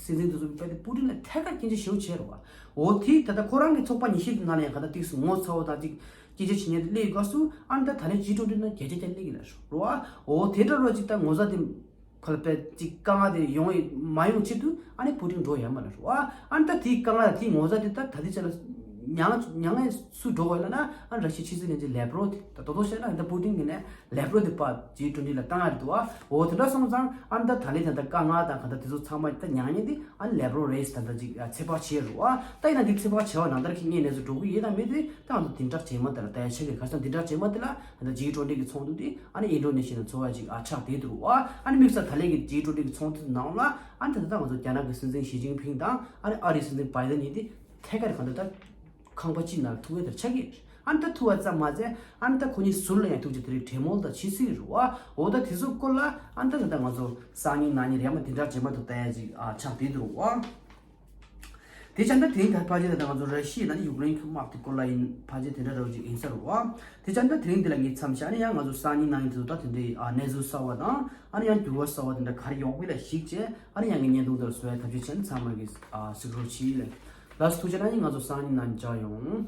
སྲིད་འཛིན་དེ་ཚོ་དཔེ་དེ་པུ་ཏིན་ལ་ཐད་ཀར་སྐྱོན་བརྗོད་ཞེ་པོ་བྱས་རེད་བ། འོ་དེ་ད་ལྟ་ཁོ་རང་གི་ཚོགས་པ་ཉི་ཤུ་གི་ནང་ལ་ཡང་ག་ད་ཏིག་ངོ་ཚ་བོ་དང་ཅིག་སྐད་ཆ་བྱེད་མཁན་དེ་སླེབས་ཡོད་སྐབས་སུ་ཨ་ནི་ད་ད་ལན་ཇི་ཊུ་ཝེན་ཊི་ནང་བརྒྱ་ཆ་བརྒྱ་སླེབས་ཀྱི་ལ་རེད་བ། འོ་དེ་འདྲ་རོ་ཅིག་ད་ངོ་ཚ་དེ་ ཁོ་ལ་དཔེ་ཅིག་དཀའ་ངལ་དེ་ཡོང་ཡི་མ་ཡོང་ཆེད་དུ་ཨ་ནི་པུ་ཏིན་འགྲོ་ཡ་མ་རེད་བ། ཨ་ནི་ད་དེའི་དཀའ་ངལ་དེའི་ངོ་ཚ་དེ་ད་ད་ལྟའི་ཆ་ལ་མྱ་ངན་མྱ་ངན་སུ་འགྲོ་དགོས་ལབ་ན་ཨ་ནི་ར་ཤི་ཡའི་ཕྱི་སྲིད་བློན་ཆེན་ལེབ་རོ་དེ་ད་དོ་དོ་བཤད་ན་ད་པུ་ཏིན་གི་ནས་ལེབ་རོ་དེ་པ་ཇི་ཊུ་ཝེན་ཊི་ལ་བཏང་ཡ་རེད་འདུག་བ། འོ་དེ་འདྲ་སོང་ཙང་ཨ་ནི་ད་ད་ལྟའི་ད་ད་དཀའ་ངལ་དང་ག་ད་དེ་ཚོ་ཚང་མ་ད་མྱ་ངན་དེ་ཨ་ནི་ལེབ་རོ་རེད་ད་ད་ཅིག་ཚོད་དཔག་བྱས་རེད་བ། ད་ཡིན་ན་འདི་ཚོད་དཔག་བྱས་པ་ནང་ལྟར་གྱི་ངས་གནས་ཚུལ་སྒྲོག་གི་ཡོད་དང་མེད་དེ་ད་ང་ཚོ་བདུན་ཕྲག་རྗེས་མ་དེ་ལ་ལྟ་ཡ་ཆགས་ཀྱི་རེད། ག་ས་བདུན་ཕྲག་རྗེས་མ་དེ་ལ་ད་ཇི་ཊུ་ཝེན་ཊི་གི་ཚོགས་འདུ་དེ་ཨ་ནི་ཨིན་ཌོ་ནེ་ཤི་ཡ་ནང་འཚོགས་ཡ་ཅིག་ཨ་ཆགས་བསྡད་འདུག་བ། ཨ་ནི་དམིགས་བསལ་ད་ལན་གྱི་ཇི་ཊུ་ཝེན་ཊི་གི་ཚོགས་འདུ་ནང་ལ་ཨ་ནི་ད་ལྟ་ང་ཚོ་རྒྱ་ནག་གི་སྲིད་འཛིན་ཞི་ཅིན་ཕིང་དང་ཨ་ནི་ཨ་རིའི་སྲིད་འཛིན་བྷའི་ཌེན་གཉིས་དེ་ཐད་ཀར་གང་ལྟར་ད་ཁང་པ་གཅིག་ནང་ལ་ཐུག་ཡ་དེ་ཆགས་ཀྱི་རེད། ཨ་ནི་ད་ཐུག་པ་ཙམ་མ་ཟད་ཨ་ནི་ད་ཁོ་གཉིས་ཟུར་ལ་ཡང་ཐུག་ཅིག་དེ་རིང་གྲོས་མོལ་ད་བྱེད་སྲིད་རེད་བ། འོ་ད་དེ་ཚོ་སྐོར་ལ་ཨ་ནི་ད་ད་ལྟ་ང་ཚོ་སང་ཉིན་གནངས་ཉིན་རེད་མ་བདུན་ཕྲག་རྗེས་མ་དུ་ལྟ་ཡ་ཅིག་ཨ་ཆགས་བསྡད་འདུག་བ། དེ་ཙང་ད་དེ་རིང་ད་ཕལ་ཆེར་ད་ང་ཚོ་ར་ཤི་ཡ་ནང་ཡུཀ་རེན་གྱི་དམག་དེ་སྐོར་ལ་ཡིན། ཕལ་ཆེར་དེ་འདྲ་ར་བ་ཅིག་ཡིན་ས་རེད་བ། དེ་ཙང་ད་དེ་རིང་འདི་ལ་ངས་མཚམས་བཞག་ཨ་ནི་ཡང་ང་ཚོ་སང་ཉིན་གནངས་ཉིན་དེ་ཚོ་ད་དེ་འདྲའི་ཨ་གནས་ཚུལ་གསར་བ་དང་ཨ་ནི་ཡང་འགྱུར་བ་གསར་བ་དེ་འདྲ་ག་རེ་ཡོང་གི་ལ་གཞིགས་བྱས་ཨ་ནི་ཡང་གི་བརྙན་ཐུང་དེ་ལ་བཟོ་ཡ་ཐབས་ཤེས་བྱས་ནས་ཚང་མ་གི་ཨ་གཟིགས་རོགས་གྱིས་ལ། ལགས་སོ་ཐུགས་རྗེ་གནང་། ཨ་ནི་ང་ཚོ་སང་ཉིན་གནངས་ཉིན་མཇལ་ཡོང་།